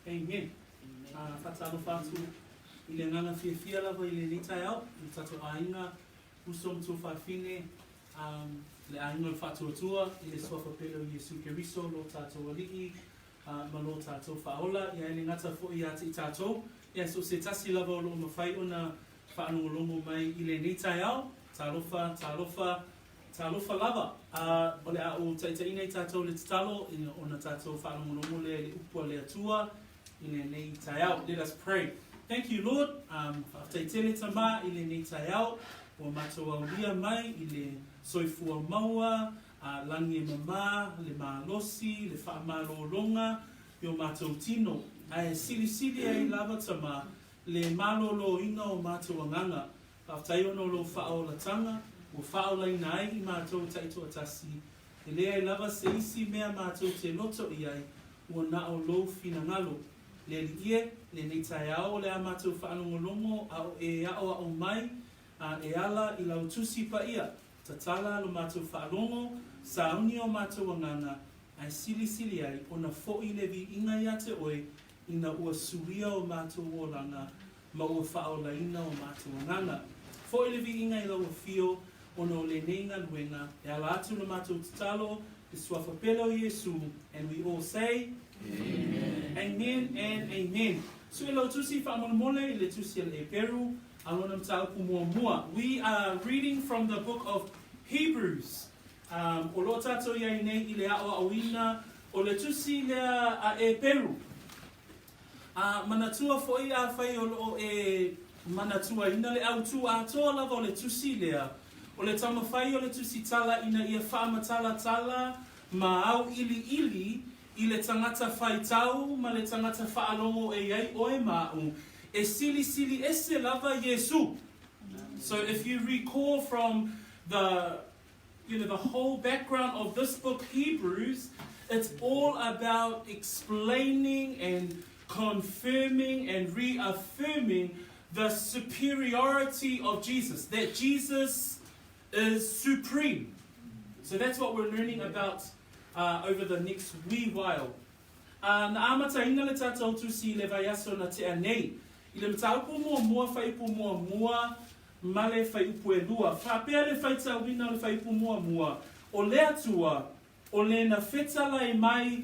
Amen. Faatalofa atu i le agaga fiafia lava i lenei taeao i le tatou aiga, uso ma tuafafine, le aiga o le Faatuatua i le Suafa Pele o Iesu Keriso lo tatou Alii ma lo tatou Faaola, ia e le gata foi ia te i tatou, ia so o se tasi lava o lo o mafai ona faalogologo mai i lenei taeao. Talofa, talofa, Talofa lava, a o le a ou taitaiina i tatou i le tatalo ona tatou faalogologo lea i le upu a le Atua i lenei taeao. Let us pray. Thank you Lord, um, faafetai tele Tama i lenei taeao ua matou aulia mai i le soifua maua, a lagi e mama, le malosi, le faamalologa i o matou tino, ae silisili ai lava Tama le maloloina o matou agaga. Faafetai ona o lou faaolataga ua faaolaina ai i matou taitoatasi, e leai lava se isi mea matou te loto i ai, ua na o lou finagalo. Le Alii e, lenei taeao o le a matou faalogologo a o e aʻoaʻo mai a e ala i lau Tusi Paia, tatala lo matou faalogo, sauni o matou agaga, ae silisili ai ona foʻi le viiga ia te oe ina ua suia o matou olaga ma ua faaolaina o matou agaga. Foʻi le viiga i lau afio ona o lenei galuega, e ala atu le matou tatalo, le Suafa pele o Iesu, and we all say, Amen. Amen and amen. Sue lau tusi faamolemole i le tusi a le Eperu, a lona mataupu muamua. We are reading from the book of Hebrews. Um, o lo o tatou i ai nei i le aʻoaʻoina o le tusi lea a Eperu. A manatua foi afai o lo o e manatuaina le autū atoa lava o le tusi lea, o le taumafai o le tusitala ina ia faamatalatala ma auiliili i le tagata faitau ma le tagata faalogo e i ai oe ma aʻu, e silisili ese lava Iesu. So if you recall from the you know, the whole background of this book, Hebrews, it's all about explaining and confirming and reaffirming the superiority of Jesus, that Jesus is supreme. So that's what we're learning about uh, over the next wee while. Ā, na amataina le tatou tusi i le vaiaso na tea nei, i le mataupu muamua fuaiupu muamua ma le fuaiupu e lua. Faapea le faitauina o le fuaiupu muamua, O le Atua, o le na fetalai mai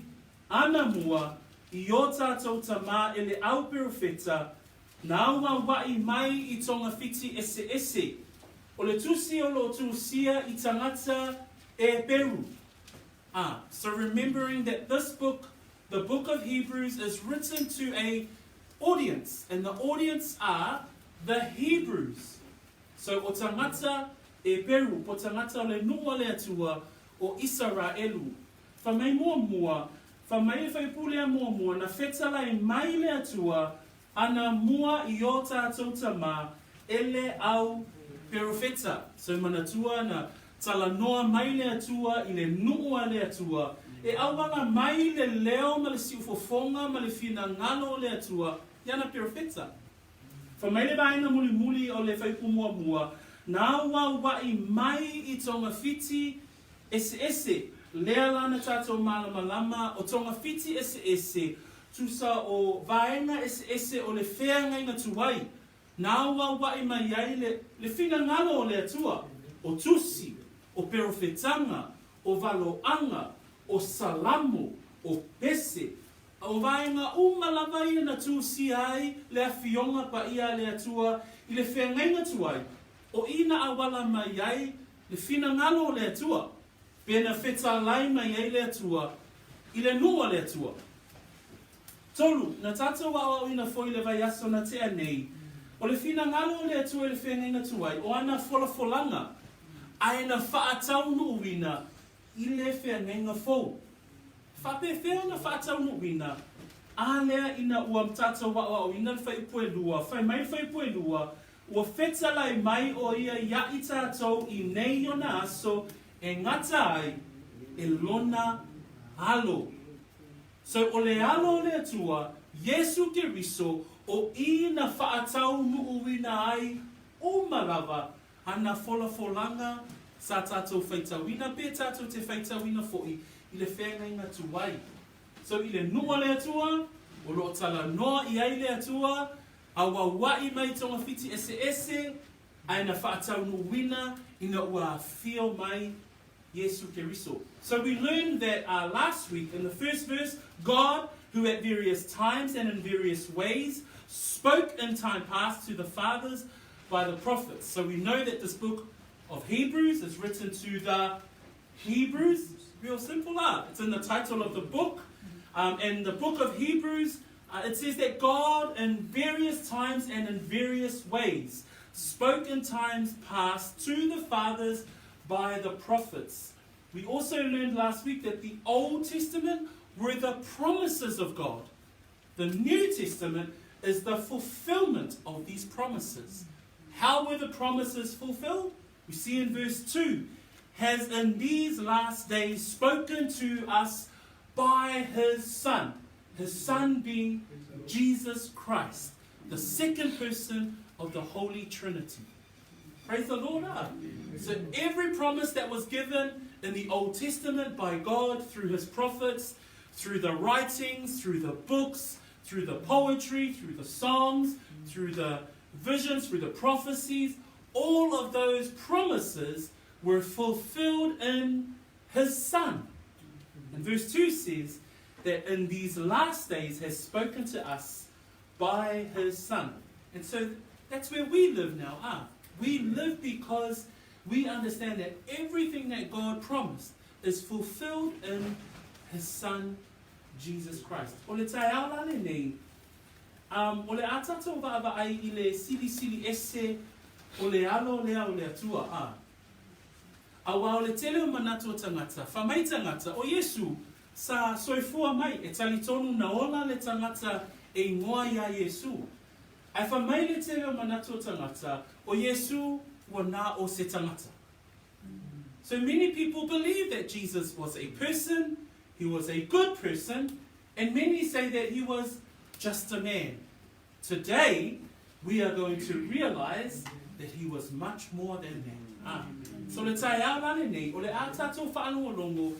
ana mua i o tatou tamā e le au perofeta, na auauaʻi mai i togafiti eseese, o le tusi o lo tusia i tagata Eperu. Ah, so remembering that this book, the book of Hebrews, is written to a audience, and the audience are the Hebrews. So o tagata Eperu, po tagata o le nuu a le Atua o Isaraelu. Fa mai muamua, fa mai e faipule a muamua na fetalai mai le Atua ana mua i o tatou tamā e le au perofeta. So manatua na talanoa mai le Atua i le nuu a le Atua, e auala mai le leo ma le siufofoga ma le finagalo o le Atua i ana perofeta. Fa mai le vaega mulimuli o le fuaiupu muamua, na auauaʻi mai i togafiti eseese, lea la na tatou malamalama o togafiti eseese, tusa o vaega eseese o le feagaiga tuai, na auauaʻi mai ai le, le finagalo o le Atua, o tusi, o perofetaga, o valoaga, o salamo, o pese, a o vaega uma lava ia na tusia ai le afioga paia a le Atua i le feagaiga tuai, o i na auala mai ai le finagalo o le Atua, pe na fetalai mai ai le Atua i le nuu a le Atua. Tolu, na tatou aoaoina foi le vaiaso na tea nei, o le finagalo o le Atua i le feagaiga tuai, o ana folafolaga, ae na faataunuuina i le feagaiga fou. Faapefea ona faataunuuina? A lea ina ua tatou aoaoina le fuaiupu e lua, fai mai le fuaiupu e lua, Ua fetalai mai ʻo ia iā i tatou i nei ona aso e gata ai e lona Alo. So o le Alo o le Atua, Iesu Keriso, o i na faataunuuina ai uma lava ana folafolaga sa tatou faitauina pe tatou te faitauina foʻi i le feagaiga tuai. So i le nuu a le Atua, O loo talanoa i ai le Atua, auaua'i mai togafiti eseese, ae na faataunuuina ina ua afio mai Iesu Keriso. So we learned that last week in the first verse, God, who at various times and in various ways spoke in time past to the fathers by the prophets. So we know that this book of Hebrews is written to the Hebrews. Real simple, lah. It's in the title of the book. And the book of Hebrews, it says that God, in various times and in various ways, spoke in times past to the fathers by the prophets. We also learned last week that the Old Testament were the promises of God. The New Testament is the fulfillment of these promises. How were the promises fulfilled? We see in verse 2 has in these last days spoken to us by his Son, his Son being Jesus Christ, the second person of the Holy Trinity. Praise the Lord. Ah. So every promise that was given in the Old Testament by God through his prophets, through the writings, through the books, through the poetry, through the songs, through the visions, through the prophecies, all of those promises were fulfilled in his Son. And verse 2 says that in these last days has spoken to us by his Son. And so that's where we live now. Ah, we live because we understand that everything that God promised is fulfilled in his Son, Jesus Christ. O le taeao la lenei, o le a tatou vaavaai i le silisili ese o le alo lea o le Atua, a. Auā o le tele o manatu o tagata, fai mai tagata, o Iesu, sa soifua mai, e talitonu na ola le tagata e igoa iā Iesu. Ae fai mai le tele o manatu o tagata, o Iesu ua na o se tagata. So many people believe that Jesus was a person, he was a good person, and many say that he was just a man. Today, we are going to realize that he was much more than that. Ah. So le taeao la lenei, o le a tatou faalogologo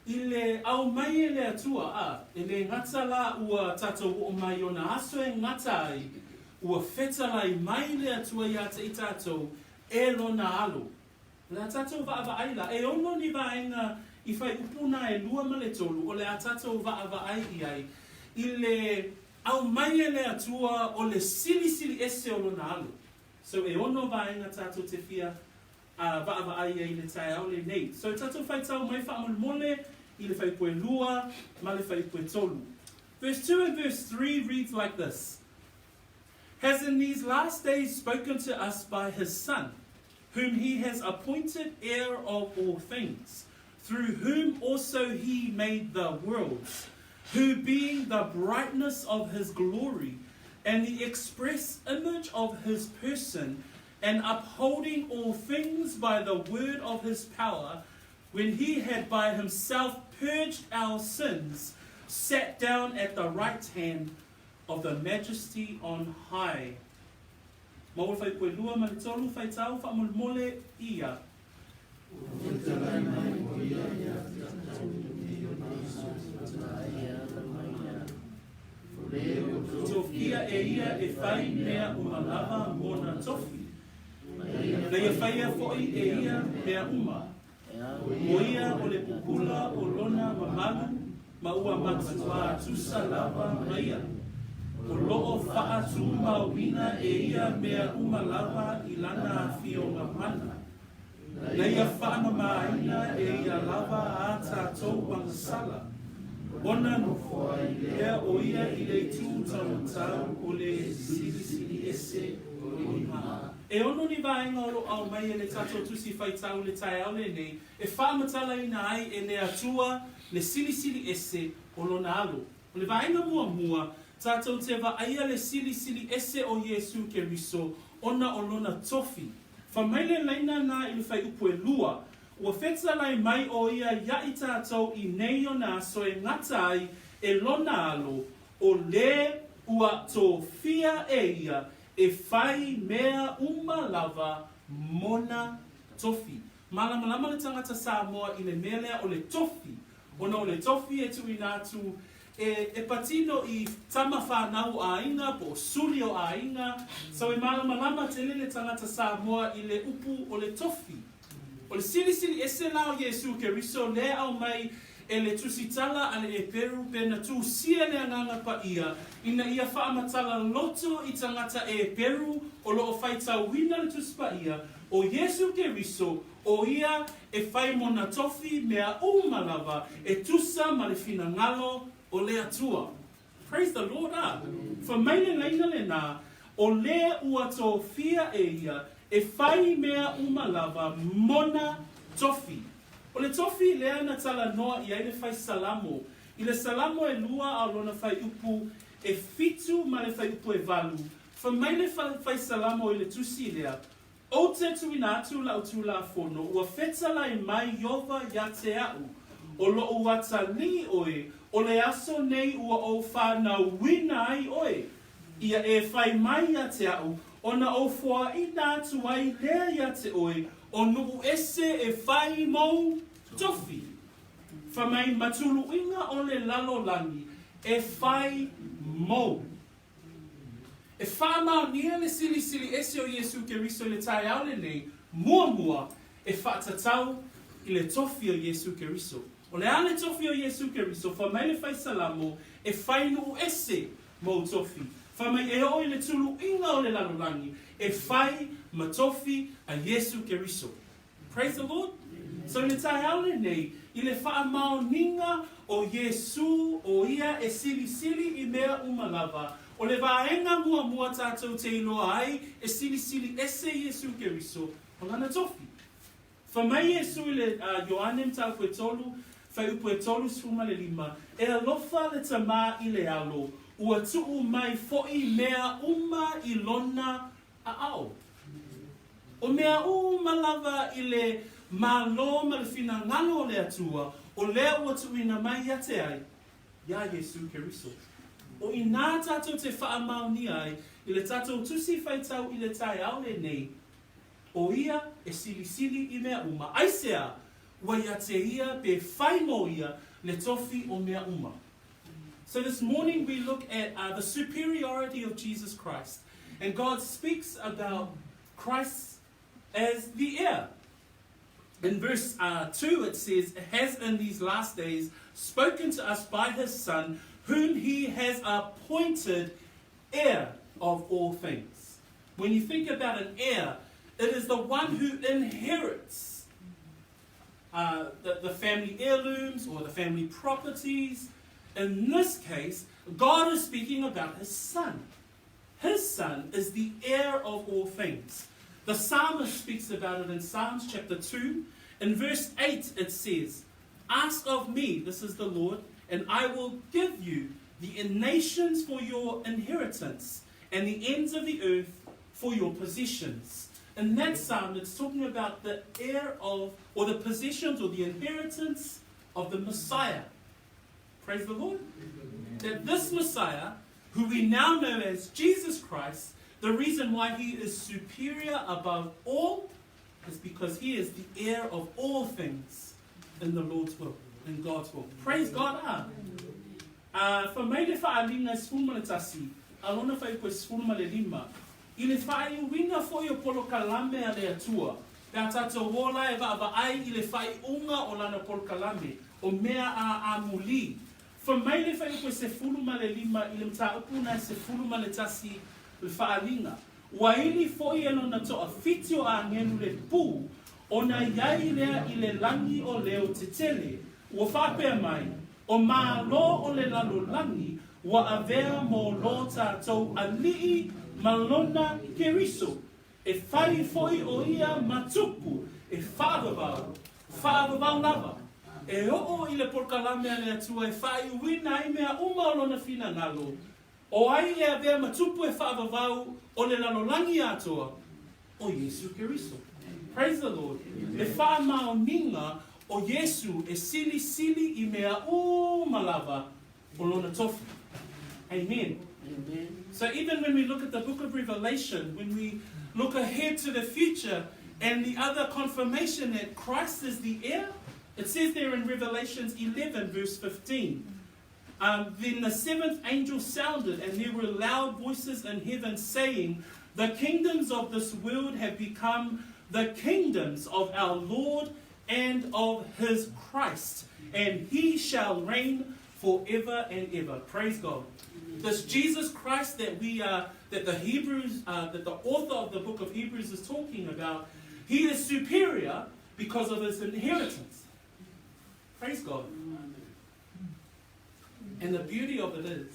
i le aumai e le Atua, a, e le gata la ua tatou oo mai ona aso e gata ai, ua fetalai mai le Atua iā te i tatou e lona alo. O le a tatou vaavaai la, e ono ni vaega i fuaiupu na e lua ma le tolu, o le a tatou vaavaai i ai i le aumai e le Atua o le silisili ese o lona alo. So e ono vaega tatou te fia vaavaai ai i le taeao lenei. So tatou faitau mai faamolemole i le fuaiupu e lua ma le fuaiupu e tolu. Verse 2 and verse 3 reads like this. Has in these last days spoken to us by his Son, whom he has appointed heir of all things, through whom also he made the worlds, who being the brightness of his glory and the express image of his person, and upholding all things by the word of his power, when he had by himself purged our sins, sat down at the right hand of the majesty on high. Ma o le fuaiupu e lua ma le tolu faitau faamolemole ia. Ua fetalai mai o ia ia te tatou i ona aso e gata ai e ala mai ia. O le ua Tofia e ia e fai mea uma lava mona tofi. Na ia faia fo'i e ia mea uma. O ia o le pupula o lona mamalu ma ua matuā tusa lava ma ia. O loo faatumauina e ia mea uma lava i lana afioga mana. Na ia faamamāina e ia lava a tatou agasala. Ona nofo ai lea o ia i le itu taumatau o le Silisili Ese o luga. E ono ni vaega o loo aumai e le tatou tusi faitau i le taeao lenei e faamatalaina ai e le Atua le Silisili Ese o lona alo. O le vaega muamua, tatou te vaaia le Silisili Ese o Iesu Keriso ona o lona tofi. Fai mai le laina na i le fuaiupu e lua, Ua fetalai mai o ia ia i tatou i nei ona aso e gata ai e lona alo, o le ua tofia e ia e fai mea uma lava mona tofi. Malamalama le tagata Samoa i le mea lea o le tofi, ona o le tofi e tuuina atu e, e patino i tama whānau o aiga po o suli o aiga. So e malamalama tele le tagata Samoa i le upu o le tofi. O le silisili ese la o Iesu Keriso lea aumai e le Tusitala a le Eperu pe na tusia le Agaga Paia ina ia faamatala loto i tagata Eperu o lo o faitauina le Tusi Paia o Iesu Keriso o ia e fai mona tofi mea uma lava e tusa ma le finagalo o le Atua. Praise the Lord a! Fai mai le laina lenā, o le ua tofia e ia e fai mea uma lava mona tofi. O le tofi lea na talanoa i ai le fai Salamo i le Salamo e lua a o lona fuaiupu e fitu ma le fuaiupu e valu, fai mai le fai Salamo i le tusi lea, Ou te tuuina atu lau Tulafono, ua fetalai mai Ieova ia te a'u, O loʻu atalii ʻoe, o le aso nei ua ou whānauina ai ʻoe. Ia e fai mai ia te a'u, ona ou foaʻina atu ai lea ia te ʻoe, o nuʻu ese e fai mou tofi. Fai mai ma tuluʻiga o le lalolagi e fai mou. E faamaonia le silisili ese o Iesu Keriso i le taeao lenei, muamua, e faatatau i le tofi o Iesu Keriso. O le a le tofi o Iesu Keriso? Fai mai le fai Salamo, E fai nuu ese mou tofi. Fai mai e oo i le tuluiga o le lalolagi, e fai ma tofi a Iesu Keriso. Praise the Lord. So i le taeao lenei, i le faamaoniga o Iesū o ia e silisili i mea uma lava, o le vaega muamua tatou te iloa ai e silisili ese Iesū Keriso, o lana tofi. Fai mai Iesū i le Ioane mataupu e tolu, fuaiupu e 35, E alofa le Tamā i le Alo, ua tuu mai foʻi mea uma i lona aao. O mea uma lava i le Malo ma le finagalo o le Atua, o lea ua tuuina mai ia te ai, iā Iesu Keriso. O inā tatou te faamaonia ai i le tatou tusi faitau i le taeao lenei, o ia e silisili i mea uma. Aisea? Ua ia te ia pe fai mo ia le tofi o mea uma. So this morning we look at the superiority of Jesus Christ. And God speaks about Christ as the heir. In verse 2 it says, has in these last days spoken to us by his Son, whom he has appointed heir of all things. When you think about an heir, it is the one who inherits the family heirlooms or the family properties. In this case, God is speaking about his son. His son is the heir of all things. The psalmist speaks about it in Psalms chapter 2. In verse 8, it says, Ask of me, this is the Lord, and I will give you the nations for your inheritance and the ends of the earth for your possessions. In that psalm, it's talking about the heir of, or the possessions or the inheritance of the Messiah. Praise the Lord. That this Messiah, who we now know as Jesus Christ, the reason why he is superior above all is because he is the heir of all things in the Lord's will, in God's will. Praise God. Ah. Fai mai le Faaaliga e 11, a lona fuaiupu e 15, I le faaiuina foi o polokalame a le Atua, pe a tatou ola e vaavaai i le faaiuga o Lana polokalame, o mea a amuli. Fai mai le fuaiupu e 15 i le mataupu na e 11 le Faaaliga, Ua ili foi e lona toafiti o agelu le pu, ona i ai lea i le lagi o leo tetele, ua faapea mai, O Malo o le lalolagi ua avea mo lo tatou alii ma lona Keriso, e fai foi o ia ma tupu e faavavau, faavavau lava, e oo i le polokalame a le Atua e faaiuina ai mea uma o lona finagalo, o ai e avea ma tupu e faavavau o le lalolagi atoa, o Iesu Keriso. Praise the Lord. Le faamaoniga o Iesu e silisili i mea uma lava o lona tofi. Amen. Amen. So even when we look at the book of Revelation, when we look ahead to the future and the other confirmation that Christ is the heir, it says there in Revelations 11 verse 15. Then the seventh angel sounded, and there were loud voices in heaven saying, The kingdoms of this world have become the kingdoms of our Lord and of his Christ, and he shall reign forever and ever. Praise God. This Jesus Christ that we are, that the Hebrews, that the author of the book of Hebrews is talking about, he is superior because of his inheritance. Praise God. And the beauty of it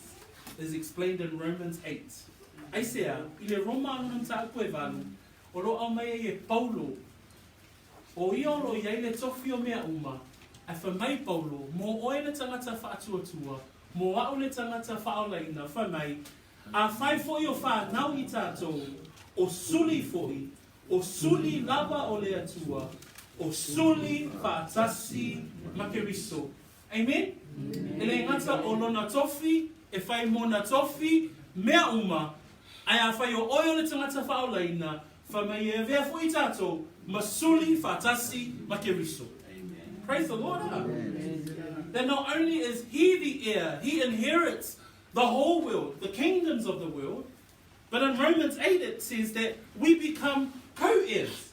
is explained in Romans 8. Aisea, i le Roma lona mataupu e valu, o lo o aumai ai e Paulo, o ia o lo o i ai le tofi o mea uma, ae fai mai Paulo, mō oe le tagata faatuatua, mō a'u le tagata faaolaina, fai mai, Afai foi o fanau i tatou, o suli foi, o suli lava o le Atua, o suli faatasi ma Keriso. Amen? E le gata o lona tofi, e whai mona tofi, mea uma, ae afai o oe o le tagata faaolaina, fai mai e avea foi tatou, ma suli faatasi ma Keriso. Praise the Lord. Ah? That not only is he the heir, he inherits the whole world, the kingdoms of the world, but in Romans 8 it says that we become co-heirs.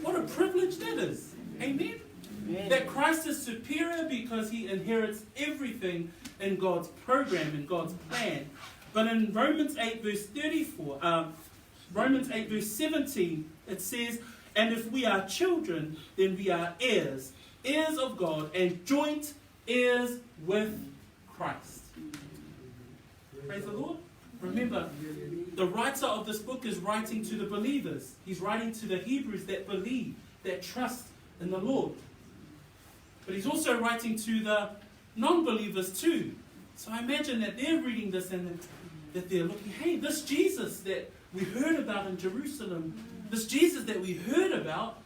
What a privilege that is. Amen? Amen. That Christ is superior because he inherits everything in God's program, in God's plan. But in Romans 8 verse 34, Romans 8 verse 17, it says, And if we are children, then we are heirs, heirs of God, and joint heirs with Christ. Praise the Lord. Remember, the writer of this book is writing to the believers. He's writing to the Hebrews that believe, that trust in the Lord. But he's also writing to the non-believers too. So I imagine that they're reading this and that they're looking, hey, this Jesus that we heard about in Jerusalem, this Jesus that we heard about,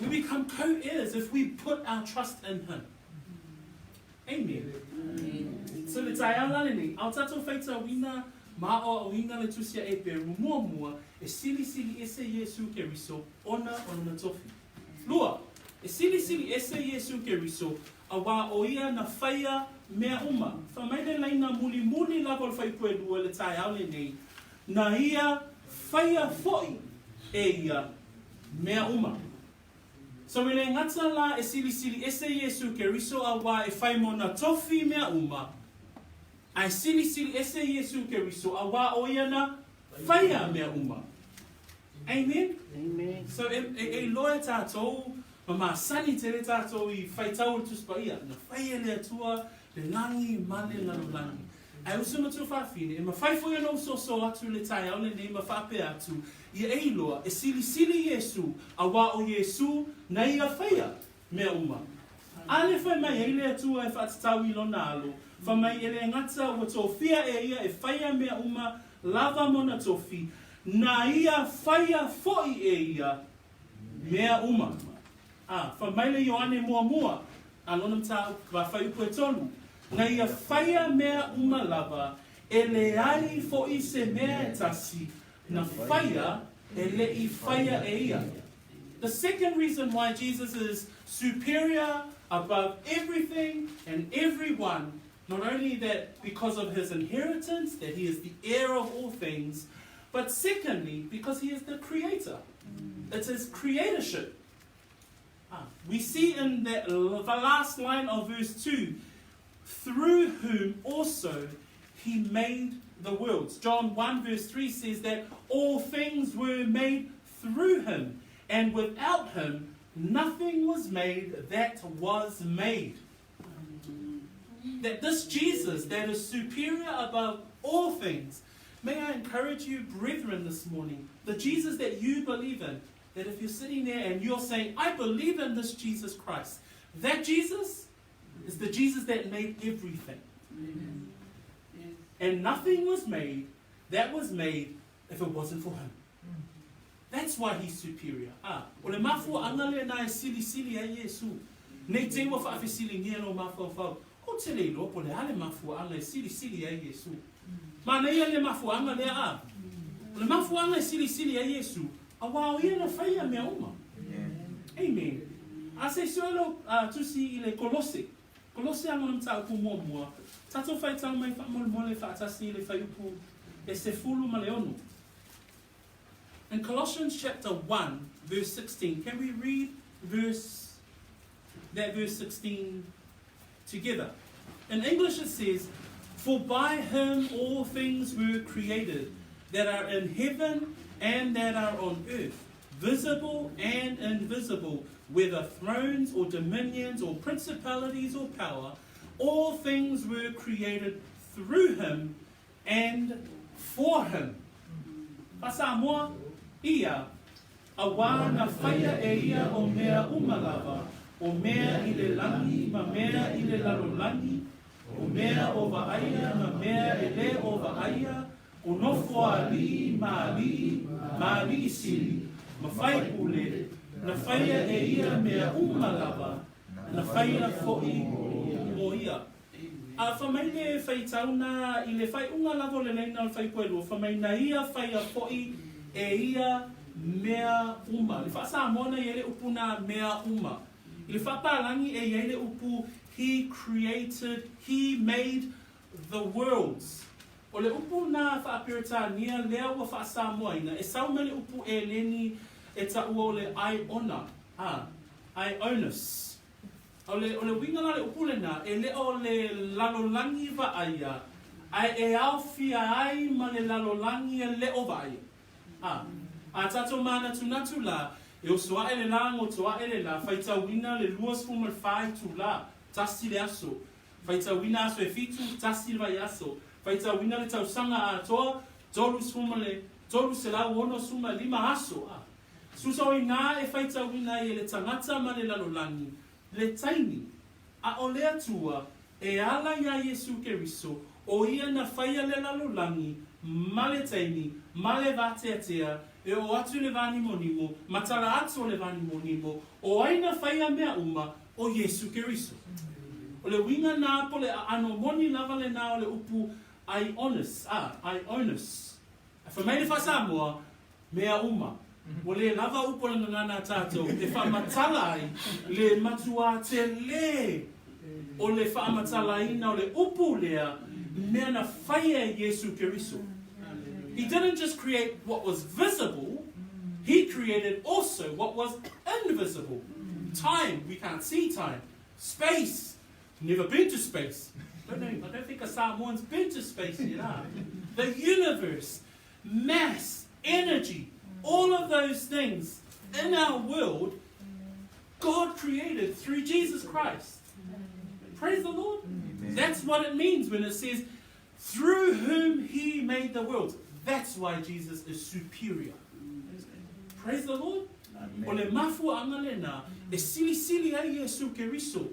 we become co-heirs if we put our trust in him. Amen. So le taeao la lenei, ao tatou faitauina ma aoaoina le Tusi a Eperu muamua e silisili ese Iesu Keriso ona o lona tofi. Lua, e silisili ese Iesu Keriso auā o ia na whaia mea uma. Wha mai le laina mulimuli lava o le fuaiupu e lua le taeao lenei, na ia whaia fo'i e ia mea uma. So e le gata la e silisili ese Iesu Keriso auā e whai mona tofi mea uma, ae silisili ese Iesu Keriso auā o ia na whaia mea uma. Amen? Amen. So e, e, e iloa e tātou, ma masani tele tātou i whaitau o le Tusi Paia, na whai e le Atua le lagi ma le lalolagi. Ae uso ma tuafafine, e mafai foi ona osoosoo atu le taeao lenei ma faapea atu, ia e iloa, e silisili Iesu, auā o Iesu na ia whaia mea uma. A le whai mai ai le Atua e whaatatau i lona alo, wha mai e le gata ua tofia e ia e whaia mea uma lava mona tofi, na ia whaia fo'i e ia mea uma. A, wha mai le Ioane muamua, a lona mataupu va fuaiupu e tolu, na ia whaia mea uma lava, e leai fo'i se mea e tasi, na whaia e le'i whaia e ia. The second reason why Jesus is superior above everything and everyone, not only that because of his inheritance, that he is the heir of all things, but secondly, because he is the creator. It's his creatorship. We see in that, the last line of verse 2, through whom also he made the worlds. John 1 verse 3 says that all things were made through him, and without him nothing was made that was made. That this Jesus that is superior above all things, may I encourage you, brethren, this morning, the Jesus that you believe in, that if you're sitting there and you're saying, I believe in this Jesus Christ, that Jesus is the Jesus that made everything. Amen. And nothing was made that was made if it wasn't for him. That's why he's superior. Ah, o le mafuaʻaga lena e silisili ai Iesu. Nei te i ua faafesiligia lou mafaufau, ou te le iloa po o le a le mafuaʻaga e silisili ai Iesu. Manaia le mafuaʻaga lea a? O le mafuaʻaga e silisili ai Iesu, auā o ia na faia mea uma. Amen. A se i sue lou tusi i le Kolose. Kolose a lona mataupu muamua, tatou faitau mai faamolemole faatasi i le fuaiupu e 16. In Colossians chapter 1, verse 16, can we read verse that verse 16 together? In English it says, For by him all things were created that are in heaven and that are on earth, visible and invisible, whether thrones or dominions or principalities or power, all things were created through him and for him. Faa-Samoa, Ia, auā na faia e ia o mea uma lava, o mea i le lagi ma mea i le lalolagi, o mea o vaaia ma mea e lē o vaaia, o nofoalii ma alii ma alii sili, ma faipule, na faia e ia mea uma lava, na faia foʻi mo ia. A fai mai le faitauna i le faaiuga lava o le laina o le fuaiupu e lua, fai mai na ia faia foʻi e ia mea uma. I le faa-Samoa na i ai le upu na mea uma. I le faapalagi e i ai le upu he created, he made the worlds. O le upu na faa-Peretania lea ua faa-Samoaina, e sau mai le upu Eleni e taua o le aiona, a, aionos. O le, o le uiga la o le upu lena, e le o le lalolagi vaaia, ae e aofia ai ma le lalolagi e le o vaaia. A, a tatou manatunatu la, e oso ae le la, goto ae le la, faitauina le 24 itulā, tasi le aso. Faitauina aso e fitu, tasi le vaiaso. Faitauina le tausaga atoa, 365 aso. A, Susa o inā e faitauina ai e le tagata ma le lalolagi le taimi, a o le Atua e ala iā Iesu Keriso, o ia na faia le lalolagi ma le taimi ma le vāteatea e oo atu i le vānimonimo ma tala atu o le vānimonimo, o ai na faia mea uma, o Iesu Keriso. O le uiga nā po le aano moni lava lenā o le upu aionos, a, aionos. Ae fai mai le faa-Samoa, Mea uma. Ua lē lava upu a le gagana a tātou e faamatala ai le matuā telē o le faamatalaina o le upu lea mea na faia e Iesu Keriso. He didn't just create what was visible, He created also what was invisible. Time, we can't see time. Space, never been to space. Don't know, I don't think a Samoan's been to space yet, ah. The universe, mass, energy, all of those things in our world, God created through Jesus Christ. Praise the Lord. Amen. That's what it means when it says, through whom he made the world. That's why Jesus is superior. Praise the Lord. O le mafuaaga lenā e silisili ai Iesu Keriso,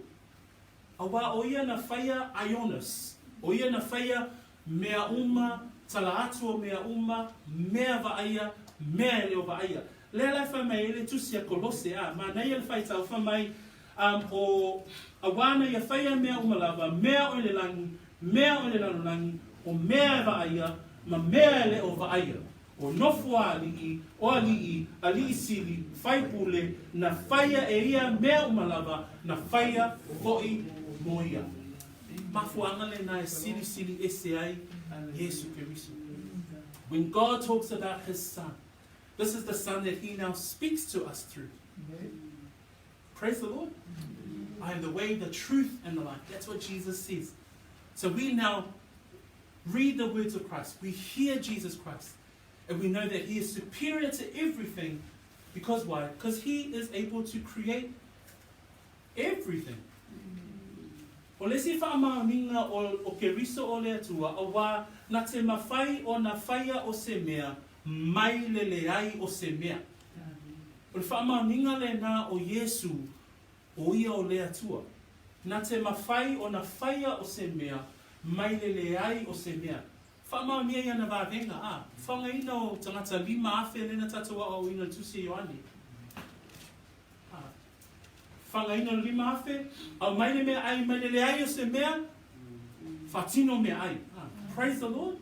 auā o ia na faia aionos, o ia na faia mea uma, tala atu o mea uma, mea vaaia, mea e le o vaaia. Lea la e fai mai ai le Tusi a Kolose, a, manaia le faitau, fai mai, um, o, auā na ia faia mea uma lava, mea o i le lagi, mea o i le lalolagi, o mea e vaaia, ma mea e le o vaaia. O nofo a alii, o alii, alii sili, faipule, na faia e ia mea uma lava, na faia foʻi mo ia. Mafuaaga lenā e silisili ese ai Iesu Keriso. When God talks about His Son, this is the Son that He now speaks to us through. Praise the Lord. I am the way, the truth, and the life. That's what Jesus says. So we now read the words of Christ. We hear Jesus Christ. And we know that He is superior to everything. Because why? Because He is able to create everything. O le isi faamaoniga o, o Keriso o le Atua, auā na te mafai ona faia o se mea mai le leai o se mea. O le faamaoniga lenā o Iesu, o ia o le Atua. Na te mafai ona faia o se mea mai le leai o se mea. Faamaonia i ana vavega, a, fagaina o tagata 5,000 lena tatou aoaoina i le Tusi a Ioane. A, fagaina o le 5,000, aumai le meaai mai le leai o se mea, faatino meaai. A, praise the Lord.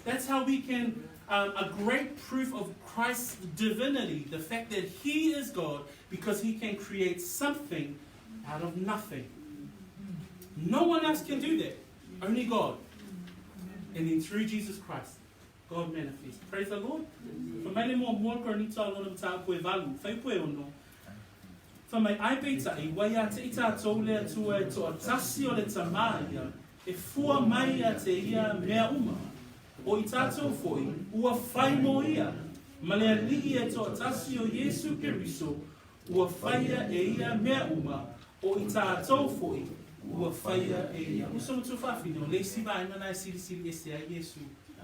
That's how we can, a great proof of Christ's divinity, the fact that He is God, because He can create something out of nothing. No one else can do that. Only God. And then through Jesus Christ, God manifest. Praise the Lord. Fai mai le muamua Korinito a lona mataupu e valu, fuaiupu e ono. Fai mai, Ai peitai, ua ia te i tātou le Atua e toatasi o le Tamā ia, e fua mai ia te ia mea uma. O i tātou foi, ua whai mō ia, ma le Alii e toatasi o Iesu Keriso, ua whaia e ia mea uma, o i tātou foi, ua whaia e ia. Uso ma tuafafine, o le isi vaega na e silisili ese ai Iesu,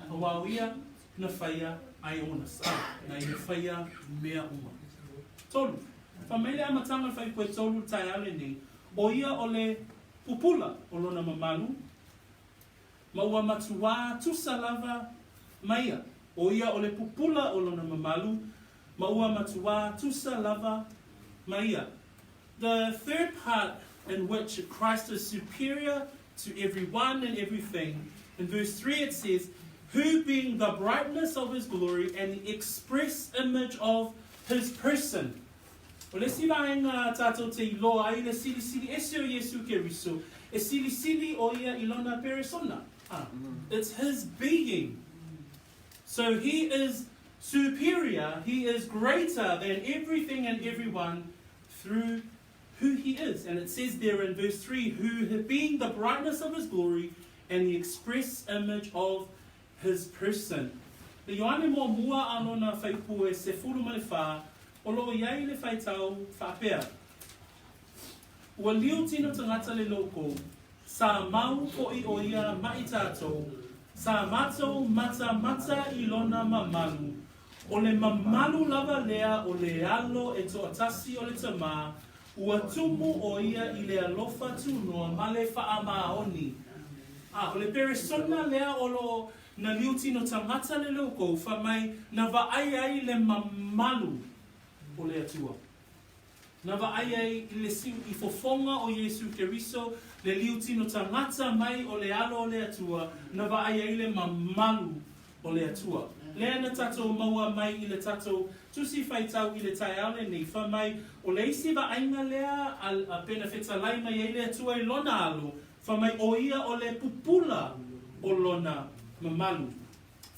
aua o ia na whaia ai ona sa, na ia whaia mea uma. Tolu, Fai mai le amataga o le fuaiupu e tolu i le taeao lenei, o ia o le pupula o lona mamalu, ma ua matuā tusa lava ma ia. O ia o le pupula o lona mamalu, ma ua matuā tusa lava ma ia. The third part in which Christ is superior to everyone and everything, in verse 3 it says, Who being the brightness of his glory and the express image of his person. O le isi vaega tātou te iloa ai le silisili ese o Iesu Keriso, e silisili o ia i lona peresona. Ah, it's his being. So he is superior, he is greater than everything and everyone through who he is. And it says there in verse 3, who being the brightness of his glory and the express image of his person. Le Ioane muamua a lona fuaiupu e 14, o lo o i ai le faitau faapea, Ua liu tino tagata le loukou, sa mau foʻi o ia maʻi tatou, sa matou matamata i lona mamalu, O le mamalu lava lea o le alo e toatasi o le Tamā, ua tumu ʻo ia i le alofa tūnoa ma le faamaoni. A, o le peresona lea o lo na liutino tagata le loukou, fai mai na vaai ai le mamalu o le Atua. Na vaai ai i le siu i fofoga o Iesu Keriso, le liutino tagata mai o le alo o le Atua, na vaai ai le mamalu o le Atua. Lea na tatou maua mai i le tatou Tusi Faitau i le taeao lenei, fai mai, o le isi vaaiga lea a pena fetalai mai ai le Atua i lona alo, fai mai o ia o le pupula o lona mamalu.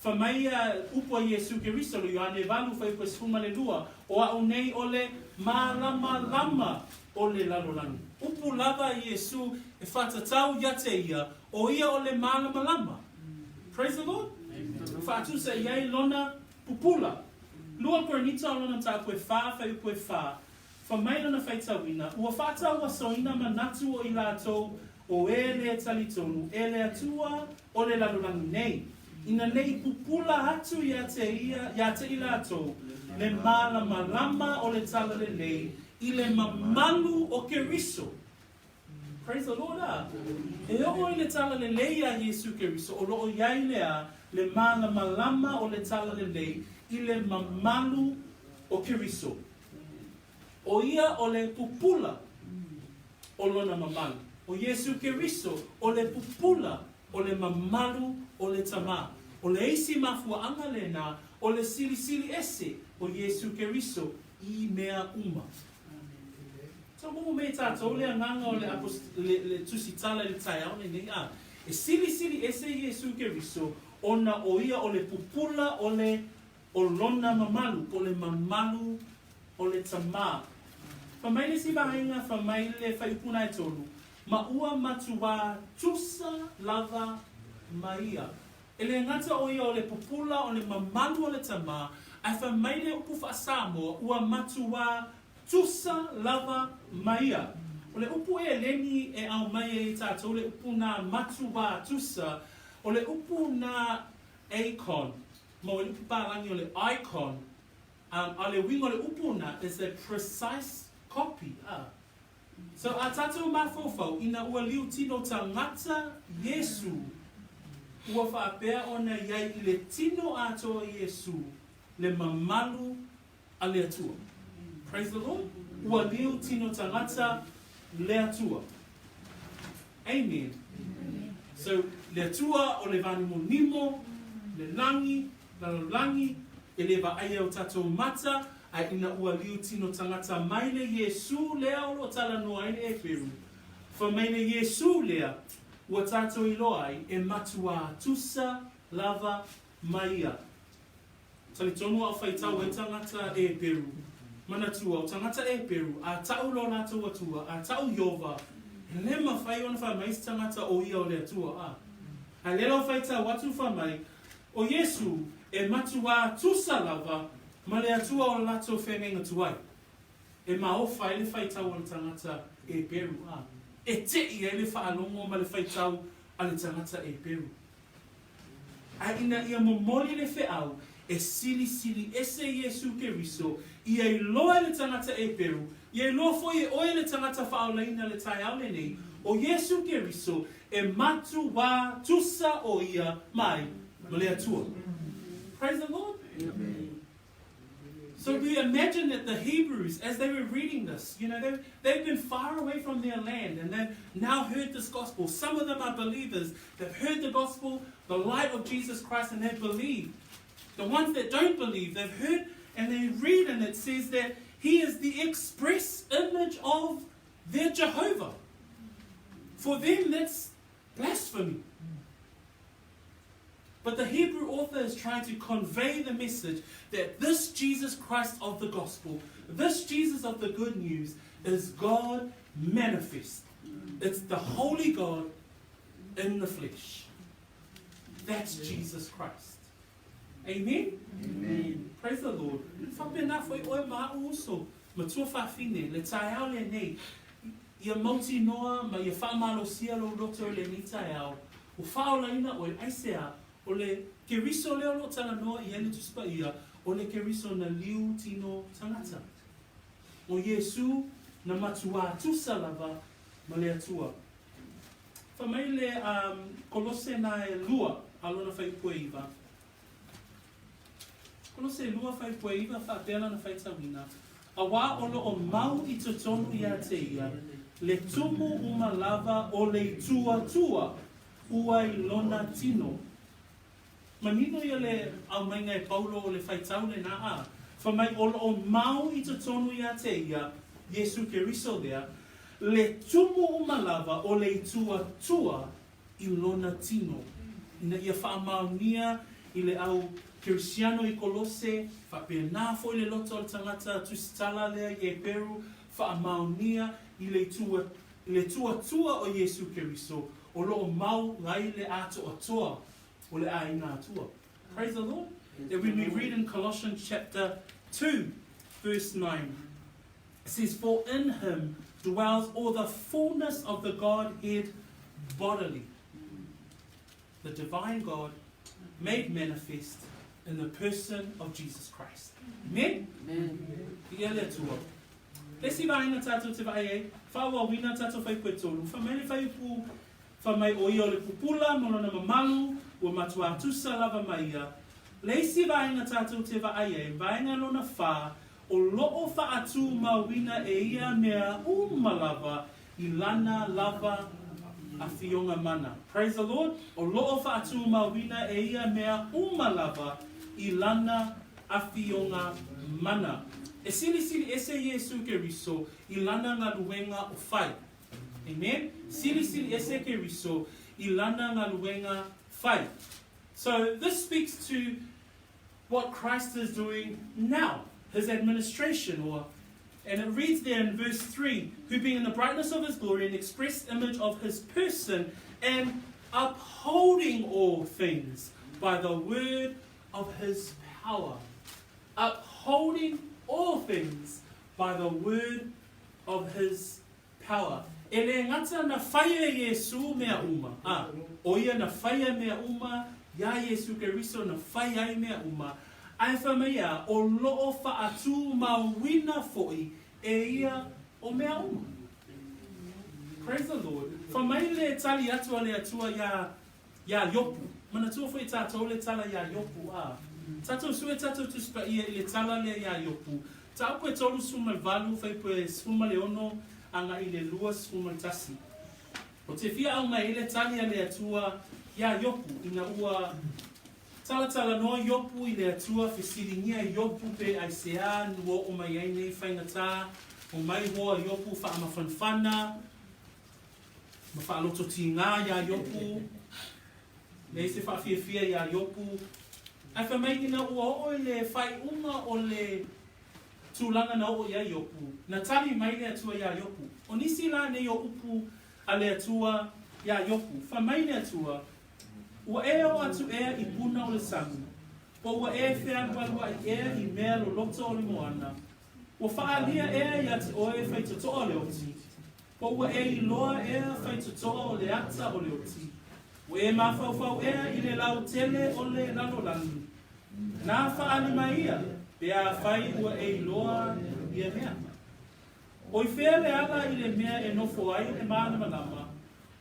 Fai mai ia upu a Iesu Keriso le Ioane valu fuaiupu e 12, O a'u nei o le mālamalama o le lalolagi. Upu lava a Iesu e faatatau ia te ia, o ia o le mālamalama. Praise the Lord. Faatusa i ai lona pupula. Lua Korinita o lona mataupu e whā, fuaiupu e whā, Fai mai lona faitauina, ua faatauasoina manatu o i latou o e le talitonu e le Atua o le lalolagi nei, ina nei pupula atu ia te ia, ia te i latou le malamalama o le talalelei i le mamalu o Keriso. Praise the Lord, a. E oo i le talalelei a Iesu Keriso o lo o i ai lea le malamalama o le talalelei i le mamalu o Keriso. O ia o le pupula o lona mamalu. O Iesu Keriso o le pupula o le mamalu o le Tamā. O le isi mafuaaga lena o le silisili ese o Iesu Keriso i mea uma. Tau momo me tātou le agaga o le, le, le tusitala i le taeao lenei, a e silisili ese Iesu Keriso ona o ia o le pupula o le o lona mamalu, po o le mamalu o le Tamā. Fai mai le isi vaega, fai mai le fuaiupu na e tolu, Ma ua matuā tusa lava ma ia. E le gata o ia o le pupula o le mamalu o le Tamā, ae fai mai le upu faa-Samoa, ua matuā tusa lava ma ia. O le upu Eleni e aumai ai e tatou le upu na matuā tusa, o le upu na eikon, ma o le upu Pālagi o le icon, a o le uiga o le upu na is a precise copy, a. So a tatou mafaufau ina ua liutino tagata Iesu, ua faapea ona i ai i le tino atoa o Iesu le mamalu a le Atua. Praise the Lord. Ua liutino tagata le Atua. Amen. So, le Atua o le vanimonimo, le lagi, lalolagi, e le vaaia o tatou mata, ae ina ua liutino tagata mai le Iesu lea o lo o talanoa ai le Eperu, Fai mai le Iesū lea ua tātou iloa ai e matuā tusa lava ma ia. Talitonu a o faitau ai tagata Eperu, manatua, o tagata Eperu, a ta'u lo latou Atua, a ta'u Iova, e le mafai ona fai mai se tagata o ia o le Atua, a. Ae lea la o faitau atu fai mai, o Iesu e matuā tusa lava ma le Atua o le latou feagaiga tuai. E maofa ai le faitau a le tagata Eperu, a. E te'i ai le faalogo ma le faitau a le tagata Eperu. A ina ia momoli le feau e silisili ese Iesu Keriso, ia iloa e le tagata Eperu, ia iloa foi e oe le tagata faaolaina le taeao lenei, o Iesu Keriso e matuā tusa o ia mai ma le Atua. Praise the Lord. So we imagine that the Hebrews, as they were reading this, you know, they've, they've been far away from their land and they've now heard this gospel. Some of them are believers. They've heard the gospel, the light of Jesus Christ, and they've believed. The ones that don't believe, they've heard and they read, and it says that he is the express image of their Jehovah. For them, that's blasphemy. But the Hebrew author is trying to convey the message that this Jesus Christ of the gospel, this Jesus of the good news, is God manifest. It's the holy God in the flesh. That's Jesus Christ. Amen? Amen. Praise the Lord. Faapena foi oe ma a'u uso, matua fafine, le taeao lenei, ia mautinoa ma ia faamalosia lou loto i lenei taeao, ua faaolaina oe, aisea, o le Keriso lea o lo o talanoa i ai le Tusi Paia, o le Keriso na liu tino tagata. O Iesu na matuā tusa lava ma le Atua. Fai mai le Kolose na e lua a lona fuaiupu e iva. Kolose e lua fuaiupu e iva faapea lana faitauina, Auā o lo o mau i totonu iā te ia, le tumu uma lava o le ituatua ua i lona tino. Manino ia le aumaiga e Paulo o le faitau lenā a, fai mai o lo o mau i totonu iā te ia, Iesu Keriso lea, le tumu uma lava o le ituatua i lona tino, ina ia faamaonia i le au Kerisiano i Kolose, faapena foi le loto o le tagata tusitala lea i Eperu, faamaonia i le itua, le tuatua o Iesu Keriso, o lo o mau ai le atoatoa o le aiga Atua. Praise the Lord. That when we read in Colossians chapter 2, verse 9, it says, For in him dwells all the fullness of the Godhead bodily. The divine God made manifest in the person of Jesus Christ. Amen? Amen. Ia le Atua. Le isi vaega tātou te vaai ai, whaauauina tātou whaipu e tolu, wha mai le whaiupu, wha mai o ia o le pupula ma lona mamalu, ua matua tusa lava ma ia. Le isi vaega tātou te vaai ai, vaega lona whā, o loo whaatumauina e ia mea uma lava i lana lava afioga mana. Praise the Lord. O loo whaatumauina e ia mea uma lava i lana afioga mana. E silisili ese Iesu Keriso i lana galuega o fai. Amen. Silisili ese Keriso i lana galuega fai. So this speaks to what Christ is doing now, his administration or and it reads there in verse 3 who being in the brightness of his glory and express image of his person and upholding all things by the word of his power. Upholding all things by the word of his power. E le gata na whaia e Iesu mea uma, a, o ia na whaia mea uma, iā Iesu Keriso na fai ai mea uma, ae fai mai a, o loo faatumauina foi e ia o mea uma. Praise the Lord. Fai mai le tali atu a le Atua iā, iā Iopu. Manatua foi tātou le tala iā Iopu, a. Tātou sue tātou Tusi Paia i le tala lea iā Iopu. Taupu e 38, fuaiupu e 16, agai i le 21. O te fia aumai ai le tali a le Atua iā Iopu, ina ua talatala noa Iopu i le Atua, fesiligia Iopu pe aisea ua oo mai ai nei faigata, o mai hoa Iopu faamafanafana. Ma faaloto tigā iā Iopu, leai se faafiafia iā Iopu, ae fai mai ina ua oo i le faaiuga o le tulaga na oo i ai Iopu, na tali mai le Atua iā Iopu. O nisi la nei o upu a le Atua iā Iopu, fai mai le Atua, Ua e oo atu ea i puna o le sami, po ua e fealualuaʻi ea i mea loloto o le moana, ua faaalia ea iā te oe faitotoa o le oti, Po ua e iloa ea faitotoa o le ata o le oti, ua e mafaufau ea i le lautele o le lalolagi, na faaali mai ia, pe afai ua e iloa ia mea. O i fea le ala i le mea e nofo ai le mālamalama,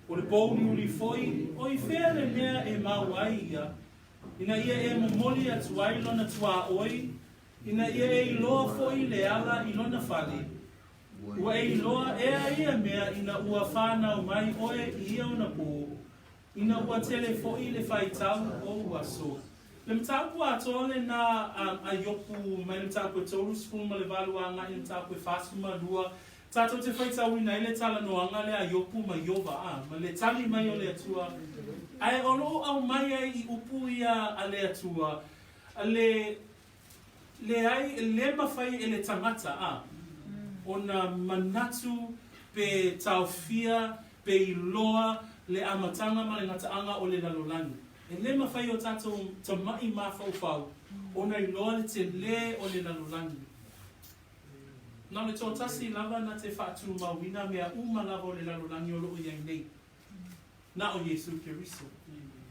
o le pōuliuli foi, o i fea le mea e mau ai ia, ina ia e momoli atu ai lona tuaoi, ina ia e iloa foi le ala i lona fale, Ua e iloa ea ia mea ina ua whanau mai oe i ia ona pō, ina ua tele foʻi le faitau o ou aso. Le mataupu atoa lenā a Iopu mai le mataupu e 38 agai i le mataupu e 42, tatou te faitauina ai le talanoaga lea a Iopu ma Iova, a, ma le tali mai o le Atua. Ae o lo o aumai ai i upu ia a le Atua, le Leai, le mafai e le tagata a, ona manatu pe taofia pe iloa le amataga ma le gataaga o le lalolagi. E le mafai o tatou tamaʻi mafaufau ona iloa le telē o le lalolagi. Na o le toatasi lava na te faatumauina mea uma lava o le lalolagi o loo i ai nei. Na o Iesu Keriso.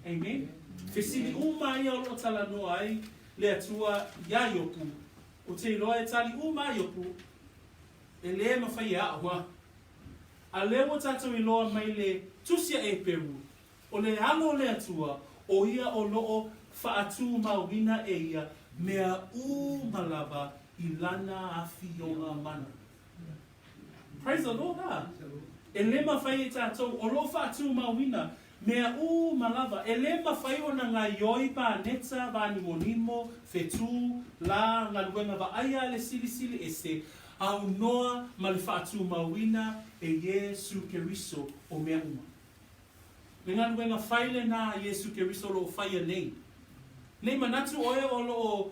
Amen. Fesili uma ia o loo talanoa ai le Atua iā Iopu, ou te iloa e tali uma a Iopu, e lē mafai e aʻo, a. A lea ua tatou iloa mai le Tusi a Eperu, o le alo o le Atua, o ia o loo faatumauina e ia mea uma lava i lana afioga mana. Praise the Lord, a. E lē mafai e tatou, o loo faatumauina mea uma lava, e lē mafai ona gaioi paneta, vānimonimo, fetū, lā, galuega vaaia a le Silisili Ese, aunoa ma le faatumauina e Iesu Keriso o mea uma. Le galuega fai lenā a Iesu Keriso o loo faia nei. Nei manatu oe o loo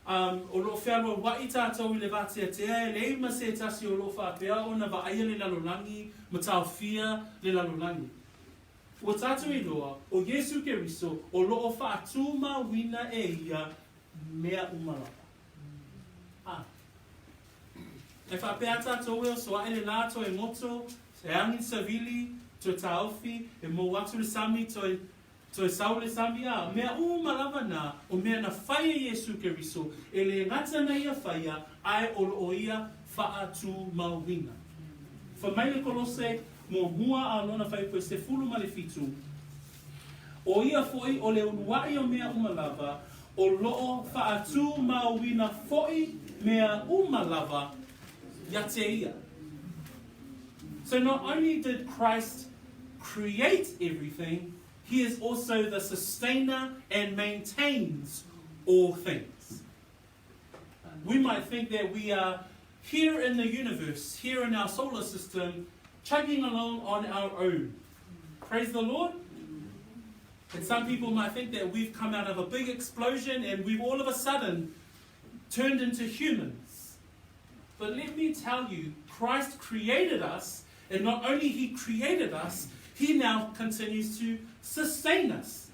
Um, o lo o fealualuaʻi tatou i le vateatea, e leai ma se tasi o lo o faapea ona vaaia le lalolagi ma taofia le lalolagi. Ua tatou iloa, o Iesu Keriso o lo o faatumauina e ia mea uma lava. A. E faapea tatou e oso aʻe le lā toe goto, e agi le savili, toe taofi, e mou atu le sami, toe Toe sau le sami, a, mea uma lava na, o mea na fai e Iesu Keriso, e le gata na ia faia, ae o lo o ia faatumauina. Fai mai le Kolose muamua a lona faipue 17, O ia foi o le uluaʻi o mea uma lava, o lo o faatumauina foi mea uma lava ia te ia. So not only did Christ create everything, he is also the sustainer and maintains all things. We might think that we are here in the universe, here in our solar system, chugging along on our own. Praise the Lord. And some people might think that we've come out of a big explosion and we've all of a sudden turned into humans. But let me tell you, Christ created us, and not only He created us, He now continues to sustain us.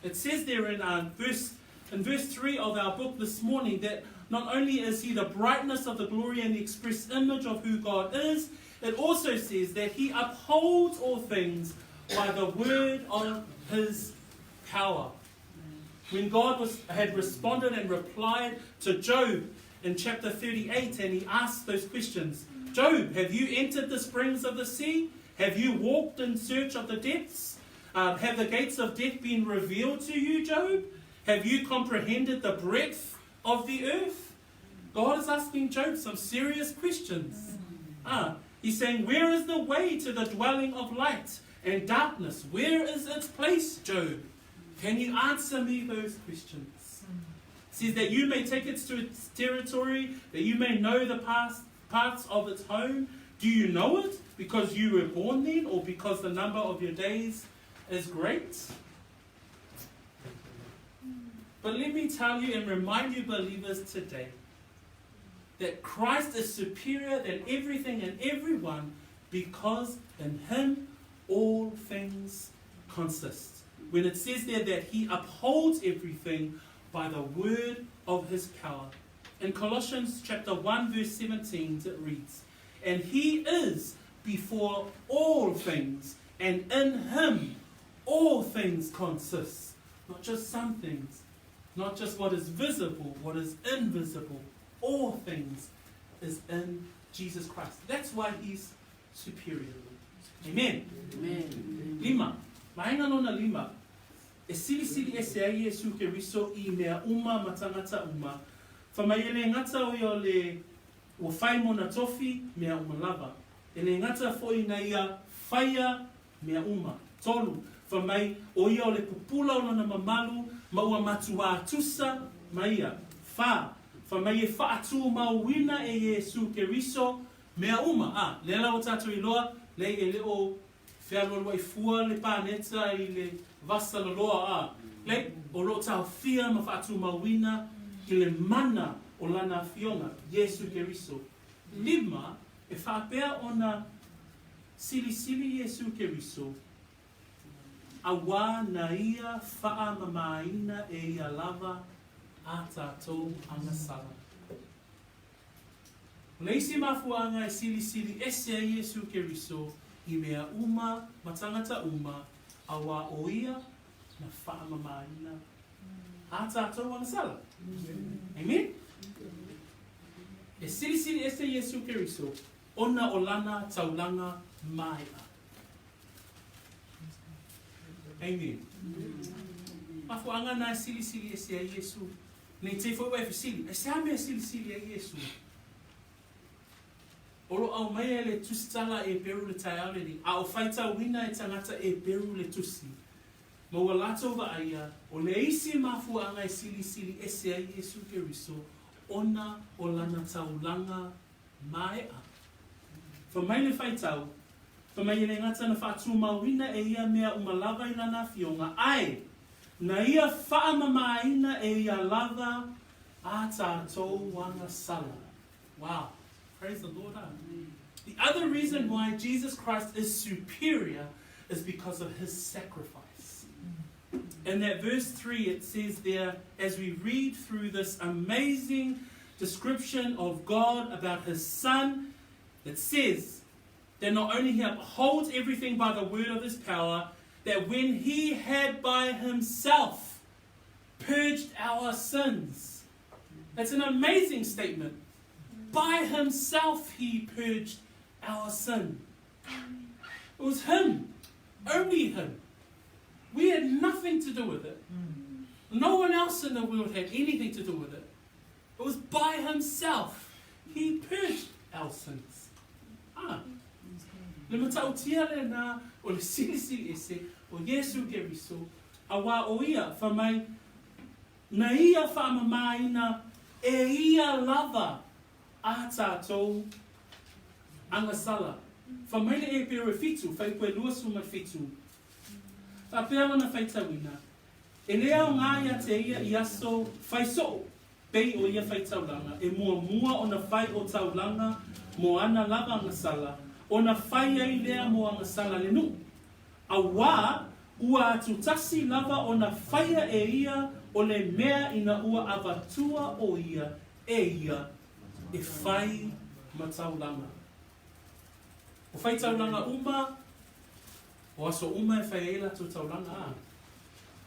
It says there in, uh, verse, in verse 3 of our book this morning that not only is He the brightness of the glory and the express image of who God is, it also says that He upholds all things by the word of His power. When God was, had responded and replied to Job in chapter 38, and he asked those questions Job, have you entered the springs of the sea? Have you walked in search of the depths? Have the gates of death been revealed to you, Job? Have you comprehended the breadth of the earth? God is asking Job some serious questions. He's saying, Where is the way to the dwelling of light and darkness? Where is its place, Job? Can you answer me those questions? It says that you may take it to its territory, that you may know the past, parts of its home. Do you know it because you were born then, or because the number of your days is great? But let me tell you and remind you, believers, today that Christ is superior than everything and everyone because in him all things consist. When it says there that he upholds everything by the word of his power. In Colossians chapter 1 verse 17 it reads, And he is before all things, and in him all things consist. Not just some things, not just what is visible, what is invisible. All things is in Jesus Christ. That's why he's superior. Amen. Amen. Lima. Vaega lona lima. E silisili ese ai Iesu Keriso i mea uma ma tagata uma. Fai mai e le gata o ia o le ua fai mona tofi mea uma lava. E le gata foi na ia faia mea uma. Tolu, fai mai o ia o le pupula o lona mamalu ma ua matuā tusa ma ia. Fa, fai mai e faatumauina e Iesu Keriso mea uma. A, lea la ua tatou iloa, leai e le o Fealualuai fua le paneta i le vasa loloa a le o lo o taofia ma faatumauina i le mana o Lana Afioga, Iesu Keriso. Lima, e faapea ona silisili Iesu Keriso, auā na Ia faamamāina e Ia lava a tatou agasala. O le isi mafuaaga e silisili ese ai Iesu Keriso i mea uma ma tagata uma, auā o Ia na faamamāina ā tātou agasala. Amen? E silisili ese Iesu Keriso ona o Lana taulaga maea. Amen. Mafuaaga na e silisili ese ai Iesu. Nei te foi ua e fesili, aisea mea e silisili ai Iesu? O lo aumaia e le tusitala Eperu le taeao lenei, a o faitauina e tagata Eperu le tusi, ma ua latou vaaia, o le isi mafuaaga e silisili ese ai Iesu Keriso, ona o lana taulaga maea. Fai mai le faitau, fai mai e le gata na faatumauina e ia mea uma lava i lana afioga, ae na ia faamamāina e ia lava a tātou agasala. Wow. Praise the Lord. Ah. The other reason why Jesus Christ is superior is because of his sacrifice. In that verse 3, it says there, as we read through this amazing description of God about his Son, it says that not only he upholds everything by the word of his power, that when he had by himself purged our sins. That's an amazing statement. By himself he purged our sin. It was him, only him. We had nothing to do with it. No one else in the world had anything to do with it. It was by himself he purged our sins. Ah. Le matautia lena o le silisili ese o Iesu Keriso, auā o ia, fai mai, na ia faamamāina e ia lava a tātou agasala. Fai mai le Epero e fitu, fuaipue 27, Faapea lana faitauina, E le aoga ia te ia i aso whai soo, pei o ia whaitaulanga, e muamua ona whai o taulanga mo ana lava agasala, ona whai ai lea mo agasala le nuu. Auā, ua atu tasi lava ona whaia e ia o le mea ina ua avatua o ia e ia e whai ma taulanga. O whai taulanga uma, o aso uma e whai ai latou taulanga, a.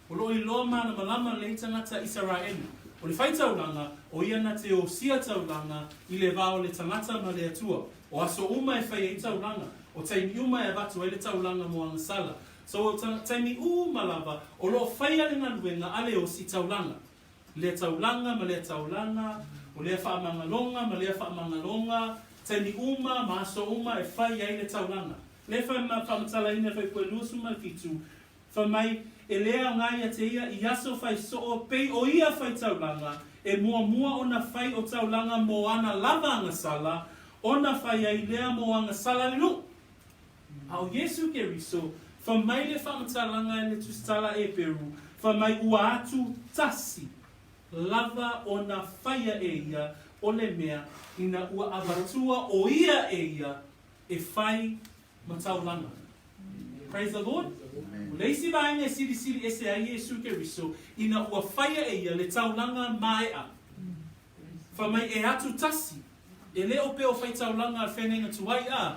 O loo iloa malamalama lenei tagata Isaraelu, o le faitaulaga, o ia na te osia taulaga i le va o le tagata ma le Atua. O aso uma e fai ai taulaga, o taimi uma e avatu ai le taulaga mo agasala. So o taimi uma lava o loo faia le galuega a le osi taulaga. Lea taulaga ma lea taulaga, o lea faamagaloga ma lea faamagaloga, taimi uma ma aso uma e fai ai le taulaga. Lea faamatalaina e Faipue 27, Fai mai, e le aoga ia te ia i aso whai soo pei o ia whai taulanga, e muamua ona whai o taulanga mo ana lava agasala, ona fai ai lea mo agasala le nuu. A o Iesu Keriso, fa mai le faamatalaga i le tusitala Eperu, fa mai ua atu tasi lava ona faia e ia o le mea ina ua avatua o ia e ia e fai ma taulaga. Praise the Lord. O le isi vaega e silisili ese ai Iesu Keriso ina ua faia e ia le taulaga maea. Fai mai e atu tasi, e le o pea o fai taulaga a le feagaiga tuai a,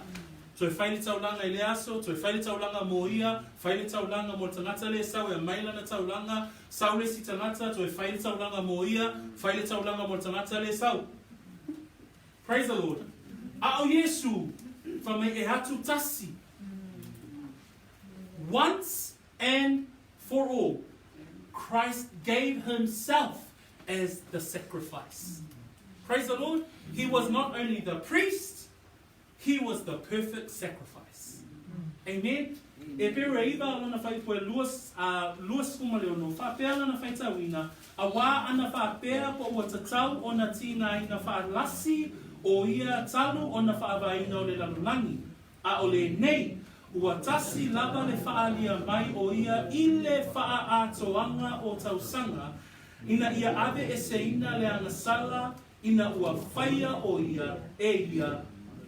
toe fai le taulaga i lea aso, toe fai le taulaga mo ia, fai le taulaga mo le tagata lea e sau e aumai lana taulaga, sau le isi tagata, toe fai le taulaga mo ia, fai le taulaga mo le tagata lea e sau. Praise the Lord. A o Iesu, fai mai e atu tasi. Once and for all, Christ gave himself as the sacrifice. Praise the Lord. He was not only the priest, he was the perfect sacrifice. Amen. E pera iva lona faipua 26, faapea lana faitauina, auā ana faapea po ua tatau ona tigaina faalasi o ia talu ona faavaeina o le lalolagi, A o lenei, ua tasi lava le faaalia mai o ia i le faaatoaga o tausaga, ina ia aveeseina le agasala ina ua faia o ia e ia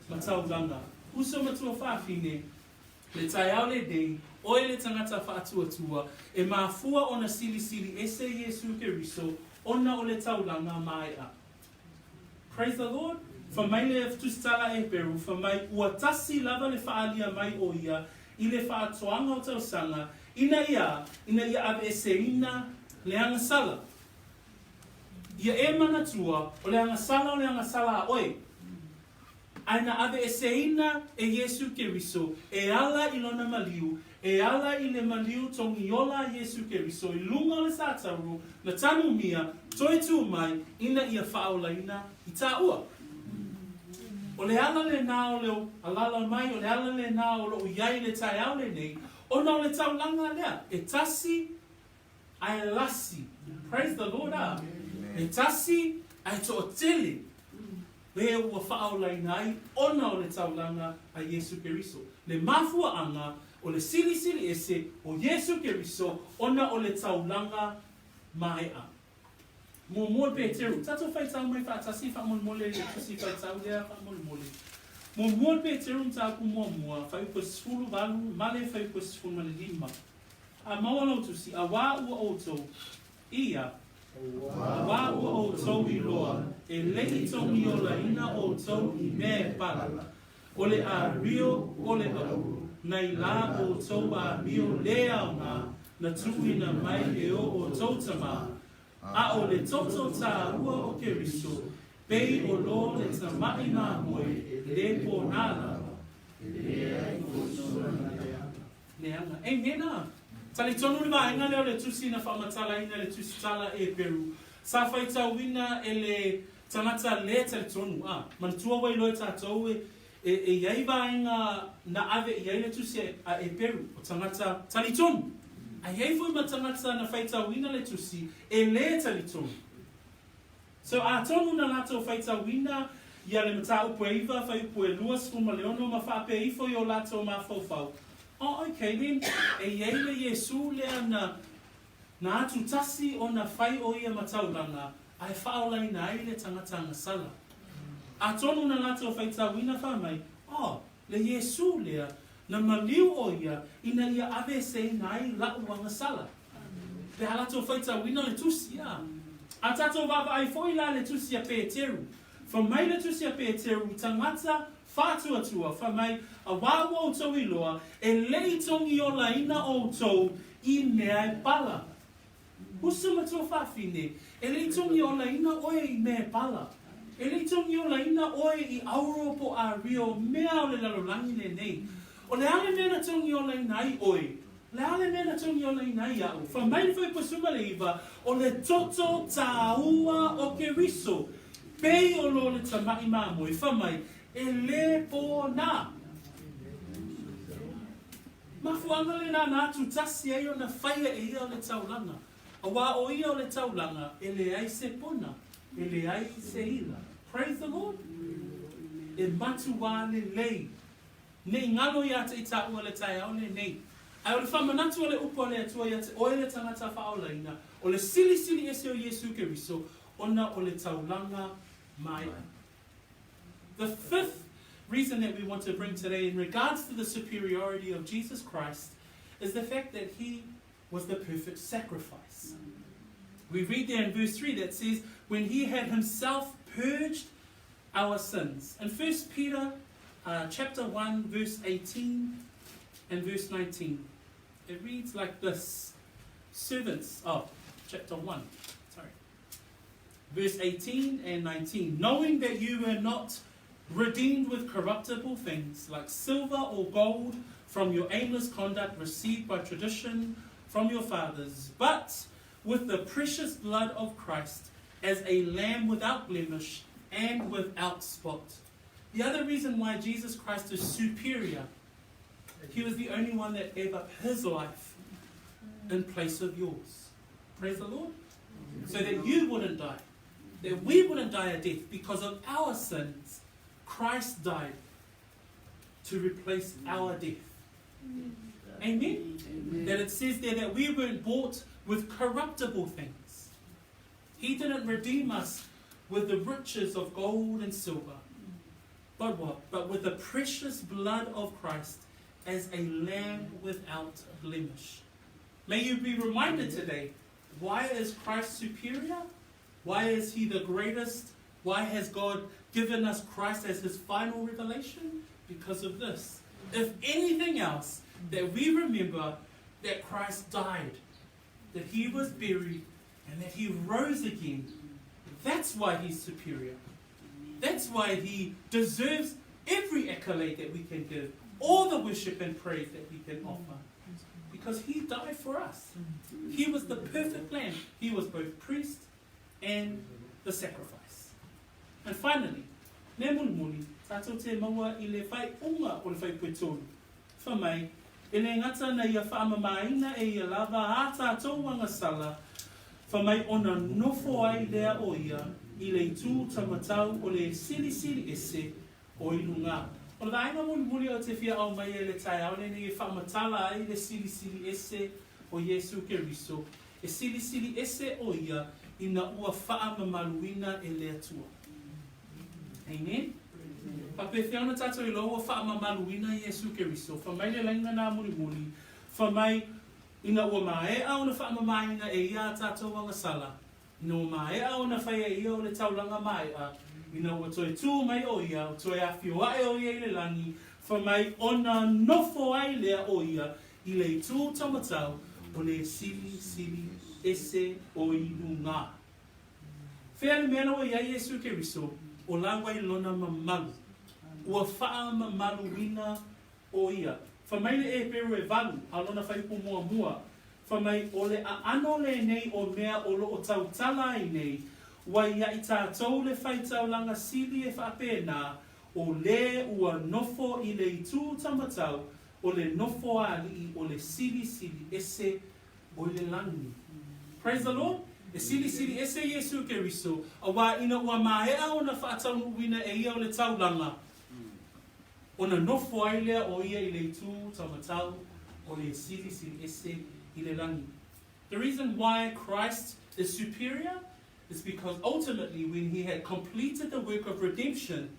ma taulaga. Uso matua fafine, le taeao lenei, oe le tagata faatuatua, e mafua ona silisili ese Iesu Keriso ona o le taulaga maea. Praise the Lord. Fa mai le tusitala Eperu, fa mai ua tasi lava le faaalia mai o ia i le faatoaga o tausaga, ina ia, ina ia aveeseina le agasala. Ia e manatua, o le agasala o le agasala a oe. Ae na aveeseina e Iesu Keriso e ala i lona maliu, e ala i le maliu togiola a Iesu Keriso i luga o le satauro na tanumia toe tū mai ina ia faaolaina i tāua. O le ala lenā o le alala mai, o le ala lenā o lou i ai i le taeao lenei, ona o le taulaga lea, e tasi ae lasi. Praise the Lord a. E tasi ae toatele e ua faaolaina ai ona o le taulaga a Iesu Keriso. Le mafuaaga o le silisili ese o Iesu Keriso ona o le taulaga maea. Muamua le Peteru, tatou faitau mai faatasi faamolemole i le tusi faitau lea faamolemole. Muamua le Peteru mataupu muamua, fuaiupu e 18 ma le fuaiupu e 15. A maua lau tusi, auā ua outou, ia, auā ua outou iloa, e le i togiolaina outou i mea e pala, o le amio o le auro, nai la outou amio lē aoga na tuuina mai e o outou tamā, a o le toto tāua o Keriso, pei o lo le tamaʻi mamoe lē pōnā lava. Leaga. Amen. Talitonu le vaega lea o le tusi na faamatalaina e le Tusitala Eperu, sa faitauina e le tagata le talitonu. A, manatua ua iloa e tatou e, e, e i ai vaega na ave i ai le tusi a Eperu, o tagata talitonu. A i ai foi ma tagata na faitauina le tusi e le talitonu. So, atonu na latou faitauina ia le mataupu e iva, fuaiupu e 26 ma faapea ifo i o latou mafaufau, Oh, okay then, e i ai le Iesu lea na, na atu tasi ona fai o ia mataulanga, ae faaolaina ai le tagata agasala. Atonu na latou faitauina fai mai, Oh, le Iesu lea, na maliu o ia ina ia aveeseina ai la'u agasala. Pe a latou faitauina le tusi, a. A tatou vaavaai foi la le tusi a Peteru. Fai mai le tusi a Peteru i tagata faatuatua, fai mai, Auā ua outou iloa, e le i togiolaina outou i mea e pala. Uso matua fafine, e le i togiolaina oe i mea e pala. E le i togiolaina oe i auro po ario mea o le lalolagi lenei. O le a le mea na togiolaina ai oe? O le a le mea na togiolaina ai iaʻu? Fai mai le fuaiupu 19, o le toto tāua o Keriso, pei o lo le tamaʻi mamoe, fai mai, e lē pōnā. Mafuaaga lenā na atu tasi ai ona faia e ia o le taulaga, auā o ia o le taulaga e leai se pona, e leai se ila. Praise the Lord. E matuā lelei. Ne i galo iā te i tāua le taeao lenei. Ae o le faamanatu o le upu a le Atua ia te oe le tagata faaolaina, o le silisili ese o Iesu Keriso, ona o le taulaga maea. The fifth reason that we want to bring today in regards to the superiority of Jesus Christ is the fact that he was the perfect sacrifice. We read there in verse 3 that says, When he had himself purged our sins. In 1 Peter uh, chapter 1, verse 18 and verse 19, it reads like this Servants, oh, chapter 1, sorry. Verse 18 and 19. Knowing that you were not redeemed with corruptible things like silver or gold from your aimless conduct received by tradition from your fathers, but with the precious blood of Christ as a lamb without blemish and without spot. The other reason why Jesus Christ is superior, he was the only one that gave up his life in place of yours. Praise the Lord. So that you wouldn't die, that we wouldn't die a death because of our sins. Christ died to replace our death. Amen? Amen? That it says there that we weren't bought with corruptible things. He didn't redeem us with the riches of gold and silver. But what? But with the precious blood of Christ as a lamb without blemish. May you be reminded today why is Christ superior? Why is he the greatest? Why has God given us Christ as his final revelation? Because of this. If anything else, that we remember that Christ died, that he was buried, and that he rose again. That's why he's superior. That's why he deserves every accolade that we can give, all the worship and praise that we can offer. Because he died for us. He was the perfect lamb. He was both priest and the sacrifice. And finally, mea mulimuli, tātou te maua i le whaiunga o le whaipue tōru. Wha mai, e le gata na ia whaamamāina e ia lava ā tātou agasala, wha mai ona nofo ai lea o ia i le itū taumatau o le silisili ese o i luga. O le vaega mulimuli o te fia ao mai e le taeao lenei e whaamatala ai le silisili ese o Iesu Keriso, e silisili ese o ia ina ua whaamamaluina e le Atua. Amen. Faapefea ona tātou iloa ua faamamaluina Iesu Keriso, fai mai le laina nā mulimuli, fai mai, ina ua maea ona faamamaina e ia a tātou agasala, ina ua maea ona whai e ia o le taulaga maea, ina ua toe tū mai o ia, o toe awhio ae o ia i le lagi, fai mai, ona nofo ai lea o ia i le itū taumatau o le silisili ese o i luga. Fea le mea na ua i ai Iesu Keriso, o lāua i lona mamalu. Ua faamamaluina o ia. Fai mai le Eperu e valu, a lona faaiupu muamua, fai mai, O le aano lenei o mea o loo tautala ai nei, ua ia i tātou le faitaulaga sili e faapena, o lē ua nofo i le itū taumatau o le nofoalii o le silisili ese o i le lagi. Praise the Lord! E silisili ese Iesu Keriso, auā ina ua maea ona faataunuuina e ia o le taulaga, ona nofo ai lea o ia i le itū taumatau o le silisili ese i le lagi. The reason why Christ is superior is because ultimately when he had completed the work of redemption,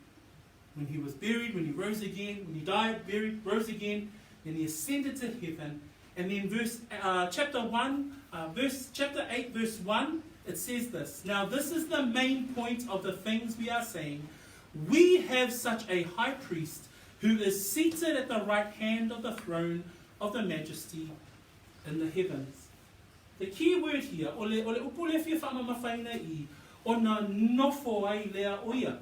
when he was buried, when he rose again, when he died, buried, rose again, then he ascended to heaven. And then verse uh, chapter 1, uh, verse chapter 8, verse 1, it says this. Now this is the main point of the things we are saying. We have such a high priest who is seated at the right hand of the throne of the majesty in the heavens. The key word here, o le, o le upu lea fia whaamamafaina i, ona nofo ai lea o ia.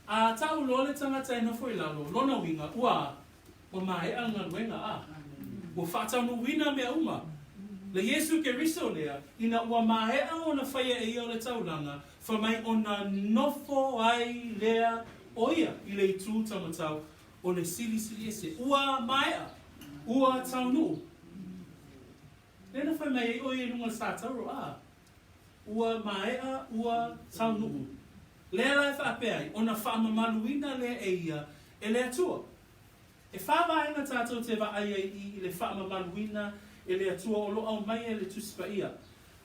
A tau loa le tangata e nofo i lalo, lona uiga, ua, ua maea le galuega, a. Ua faataunuuina mea uma. Le Iesu Keriso lea, ina ua maea ona faia e ia o le taulaga, fai mai ona nofo ai lea o ia i le itu taumatau o le silisili ese. Ua maea, ua taunuu. Lea na fai mai ai o ia i luga o le satauro, a. Ua maea, ua taunuu. Lea la e faapea ai, ona faamamaluina lea e ia e le Atua. E fā vaega tatou te vaai ai i i le faamamaluina e le Atua o lo o aumaia e le Tusi Paia.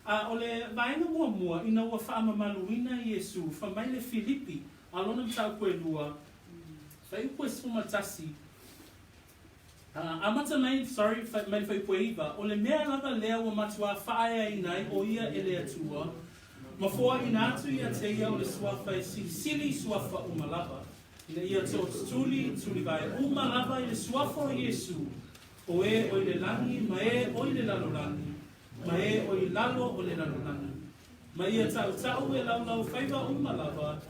A o le vaega muamua, ina ua faamamaluina Iesu, fai mai le Filipi, a lona mataupu e lua, fuaiupu e 11, a, amata mai, sorry, mai le fuaiupu e 9, o le mea lava lea ua matuā faaeaina ai o ia e le Atua, ma foaina atu ia te ia o le Suafa e silisili i suafa uma lava, ina ia tootutuli tulivae uma lava i le Suafa o Iesu, o e o i le lagi ma e o i le lalolagi, ma e o i lalo o le lalolagi. Ma ia tautau e laulau faiva uma lava,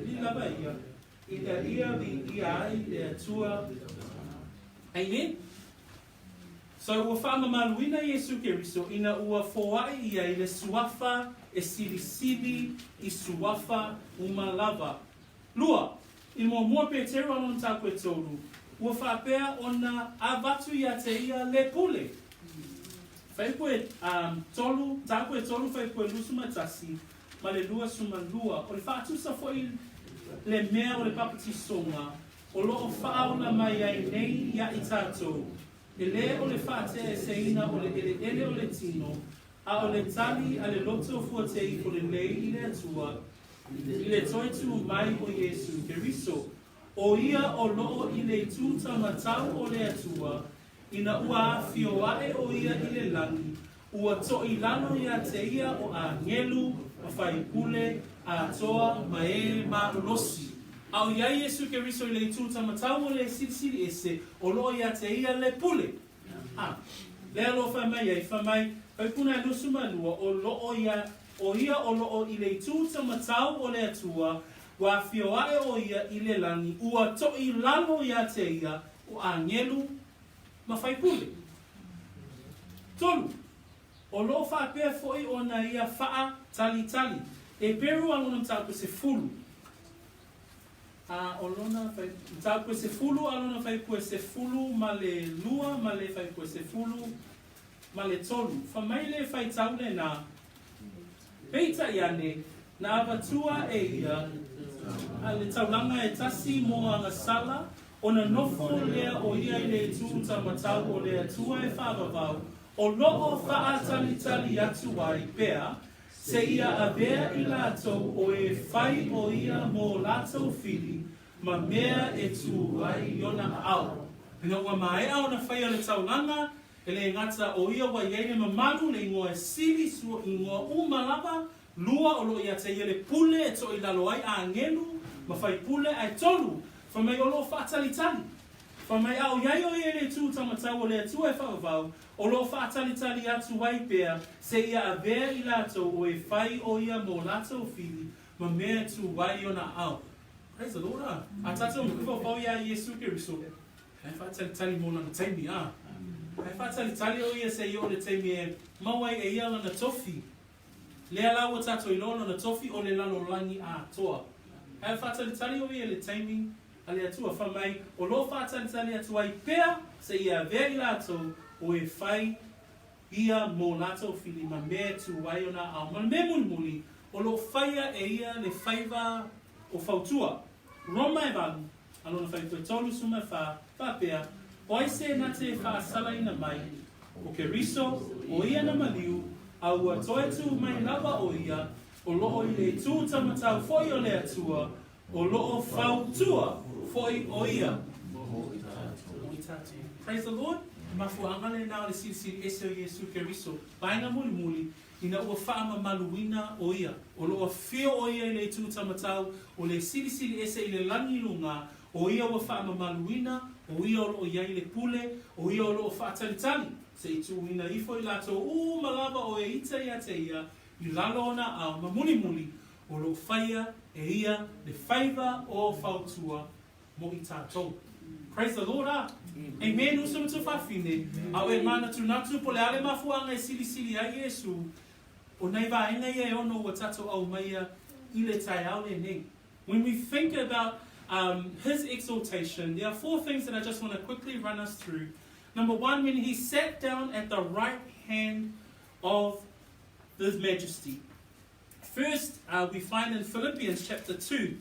li lava ia, ina ia viia ai le Atua. Amen. So ua faamamaluina Iesu Keriso ina ua foai ia i le Suafa e silisili i suafa uma lava. Lua, i muamua Peteru a lona mataupu e tolu, ua faapea ona avatu ia te ia le pule. Fuaiupu e tolu, mataupu e tolu fuaiupu e 21 ma le 22, o le faatusa foi le mea o le papatisoga o lo o faaola mai ai nei ia i tatou, e lē o le faateeseina o le eleele o le tino, a o le tali a le loto fuateifo lelei i le Atua, i le toe tū mai o Iesu Keriso, o ia o lo o i le itu taumatau o le Atua, ina ua afio ae o ia i le lagi, ua toilalo ia te ia o agelu ma faipule atoa ma e malolosi. A o i ai Iesu Keriso i le itu taumatau o le Silisili Ese, o lo o ia te ia le pule. A, lea o lo o fai mai ai, fai mai, fuaiupu e 22, o lo o ia, o ia o lo o i le itu taumatau o le Atua, ua afio ae o ia i le lagi, ua toilalo ia te ia o agelu ma faipule. Tolu, o lo o faapea foi ona ia faatalitali. Heperu a lona mataupu e 10. A o lona mataupu e 10 a lona fuaiupu e 12 ma le fuaiupu e 13. Fai mai le faitau lenā, Peitai ane, na avatua e ia a le taulaga e tasi mo agasala, ona nofo lea o ia i le itu taumatau o le Atua e faavavau, o lo o faatalitali atu ai pea seia avea i latou o e fai o ia mo latou fili ma mea e tu ai i ona aao. Ina ua maea ona faia le taulaga, e le gata o ia ua i ai le mamalu, le igoa e sili sua igoa uma lava, lua o lo o ia te ia le pule e toilalo ai agelu ma faipule, ae tolu, fai mai o lo o faatalitali. Fai mai a o i ai o ia i le itu taumatau o le Atua e faavavau, o lo o faatalitali atu ai pea seia avea i latou o e fai o ia mo latou fili ma mea e tu ai i ona aao. Praise the Lord, a. A tatou mafaufau iā Iesu Keriso, e faatalitali mo lana taimi, a. E faatalitali o ia seia oo i le taimi e maua ai e ia lana tofi. Lea la ua tatou iloa lona tofi o le lalolagi atoa. Ae faatalitali o ia i le taimi a le Atua, fai mai, o lo o faatalitali atu ai pea seia avea i latou o e fai ia mo latou fili ma mea e tu ai ona aao. Ma le mea mulimuli, o lo o faia e ia le faiva o fautua. Roma e valu, a lona fuaiupu e 34, faapea, O ai se na te faasalaina mai, o Keriso, o ia na maliu, a ua toe tū mai lava o ia, o lo o i le itu taumatau foi o le Atua, o lo o fautua foi o ia. Mo i tatou. Praise the Lord. E mafuaaga lenā o le Silisili Ese o Iesu Keriso, vaega mulimuli, ina ua faamamaluina o ia, o lo o afio o ia i le itu taumatau, o le Silisili Ese i le lagi i luga, o ia ua faamamaluina, o ia o lo o i ai le pule, o ia o lo o faatalitali, se i tuuina ifo i latou uma lava o e ita ia te ia i lalo o na aao ma mulimuli, o lo o faia e ia le faiva o fautua mo i tatou. Praise the Lord a. Amen uso ma tuafafine, a o e manatunatu po o le a le mafuaaga e silisili ai Iesu, o nai vaega ia e ono ua tatou aumaia i le taeao lenei. When we think about his exaltation, there are four things that I just want to quickly run us through. Number one, when he sat down at the right hand of His Majesty. First, we find in Philippians chapter 2,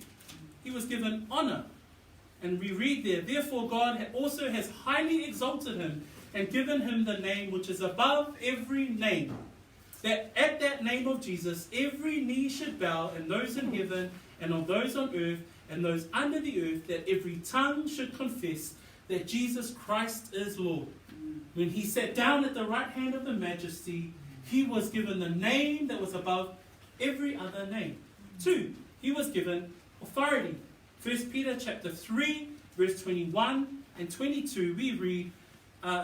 he was given honor. And we read there, Therefore God also has highly exalted him and given him the name which is above every name, that at that name of Jesus every knee should bow, and those in heaven, and on those on earth, and those under the earth, that every tongue should confess that Jesus Christ is Lord. When he sat down at the right hand of the majesty, he was given the name that was above every other name. 2, he was given authority. 1 Peter chapter 3, verse 21 and 22, we read,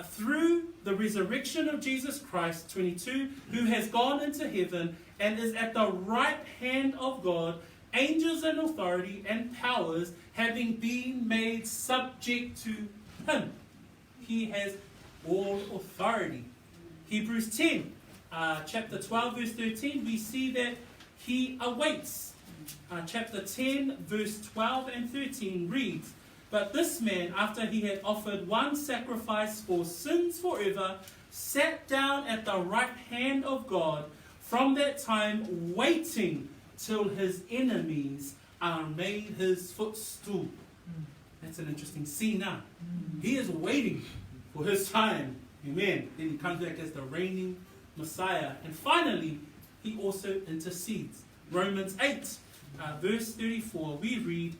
through the resurrection of Jesus Christ, 22, who has gone into heaven and is at the right hand of God, angels and authority and powers having been made subject to him. He has all authority. Hebrews 10, chapter 12, verse 13, we see that he awaits. Chapter 10, verse 12 and 13 reads, But this man, after he had offered one sacrifice for sins forever, sat down at the right hand of God, from that time waiting till his enemies are made his footstool. That's an interesting scene now. He is waiting for his time. Amen. Then he comes back as the reigning Messiah. And finally, he also intercedes. Romans 8, verse 34, we read,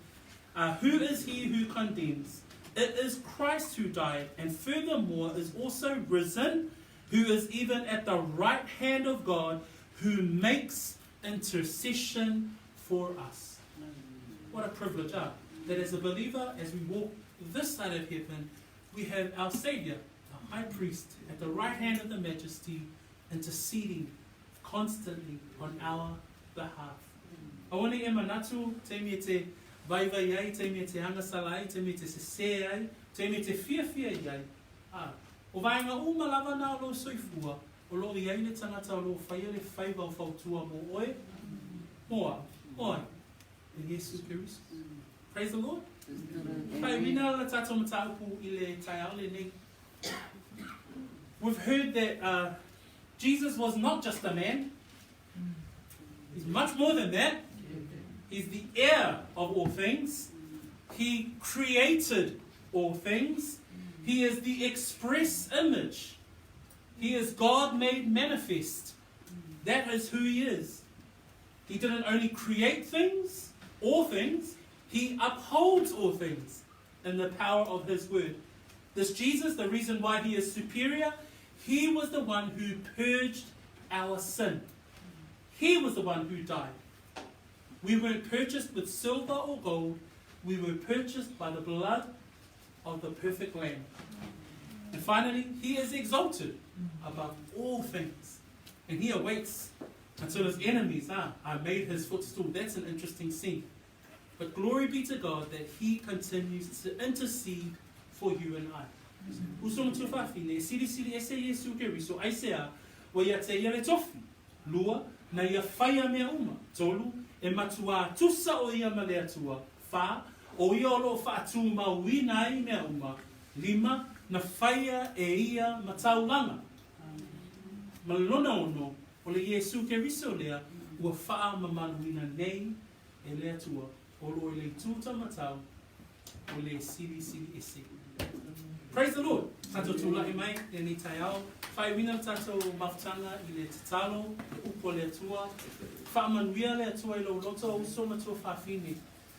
Who is he who condemns? It is Christ who died, and furthermore is also risen, who is even at the right hand of God, who makes intercession for us. What a privilege, that as a believer, as we walk this side of heaven, we have our Savior, the High Priest, at the right hand of the Majesty, interceding constantly on our behalf. Aua ne i e manatu, taimi e te vaivai ai, taimi e te agasala ai, taimi e te sesē ai, taimi e te fiafia i ai, ā, o vaega uma lava na o lou soifua, o lo o i ai le tagata o lo o faia le faiva o fautua mō oe, mō au, mō ai, e Iesu Keriso. Praise the Lord. Faaiuina le tatou mataupu i le taeao lenei. We've heard that Jesus was not just a man. He's much more than that. He's the heir of all things. He created all things. He is the express image. He is God made manifest. That is who he is. He didn't only create things, all things, he upholds all things in the power of his word. This Jesus, the reason why he is superior, he was the one who purged our sin. He was the one who died. We weren't purchased with silver or gold. We were purchased by the blood of the perfect Lamb. And finally, he is exalted above all things. And he awaits until his enemies are made his footstool. That's an interesting scene. But glory be to God that he continues to intercede for you and I. Uso ma tuafafine, e silisili ese Iesu Keriso, aisea, ua ia te ia le tofi. Lua, na ia whaia mea uma. Tolu, e matuā tusa o ia ma le Atua. Whā, o ia o lo o whaatūmauina ai mea uma. Lima, na whaia e ia ma taulanga. Ma le lona ono, o le Iesu Keriso lea, ua whaamamaluina nei e le Atua, o lo o i le itu taumatau o le Silisili Ese. Praise the Lord! Tatou tula'i mai lenei taeao, faaiuina le tatou mafutaga i le tatalo, le upu a le Atua, faamanuia le Atua i lou loto, uso ma tuafafine.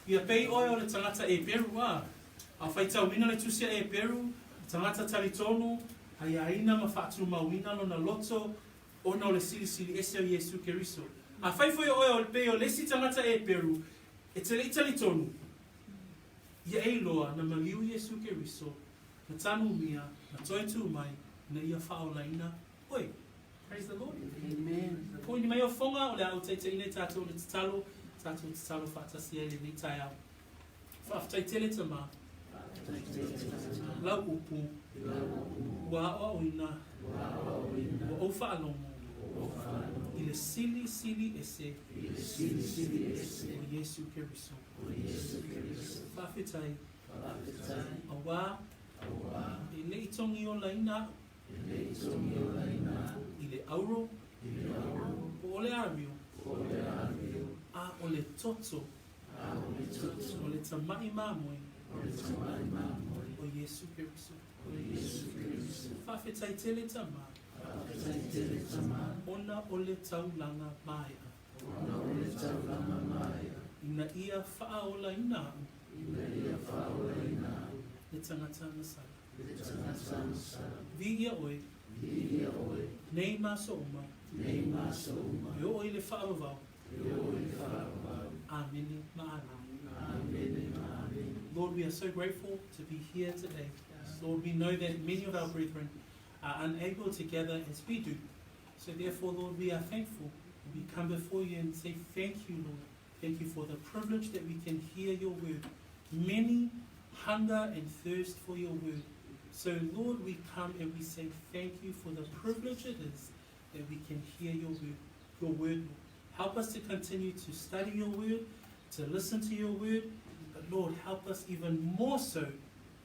Ia pei oe o le tagata Eperu, a, a faitauina le tusi a Eperu, tagata talitonu, aiaina ma faatumauina lona loto ona o le Silisili Ese o Iesu Keriso. Afai foi o oe o pei o le isi tagata Eperu, e te le i talitonu, ia e iloa na maliu Iesu Keriso, na tanumia, na toe tū mai, ina ia whaolaina oe. Praise the Lord. Amen. Ko ini mai o fonga o le a o teitei nei tātou le tatalo, tātou tatalo whaatasi ai lenei taeao. Whaafetai tele te mā. Lau upu. Ua aoaoina. Ua ou faalogo. I le silisili ese. O Iesu Keriso. Faafetai. Auā. E le i togiolaina a'u. I le auro. Po o le amio. A o le toto o le tama'i mamoe o Iesu Keriso. Faafetai tele Tamā ona o le taulaga maea ina ia faaolaina a'u le tagata gasala. Viia oe nei ma aso uma e oo i le faavavau. Amene ma amene. Lord, we are so grateful to be here today. Lord, we know that many of our brethren are unable to gather as we do. So therefore, Lord, we are thankful. We come before you and say thank you, Lord. Thank you for the privilege that we can hear your word. Many hunger and thirst for your word. So, Lord, we come and we say thank you for the privilege it is that we can hear your word, your word, Lord. Help us to continue to study your word, to listen to your word, but Lord, help us even more so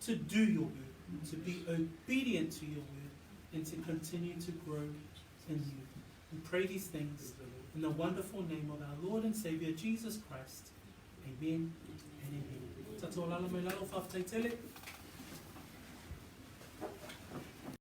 to do your word, to be obedient to your word, and to continue to grow in you. We pray these things in the wonderful name of our Lord and Savior Jesus Christ. Amen and amen. Tatou alaala mai lalo, faafetai tele.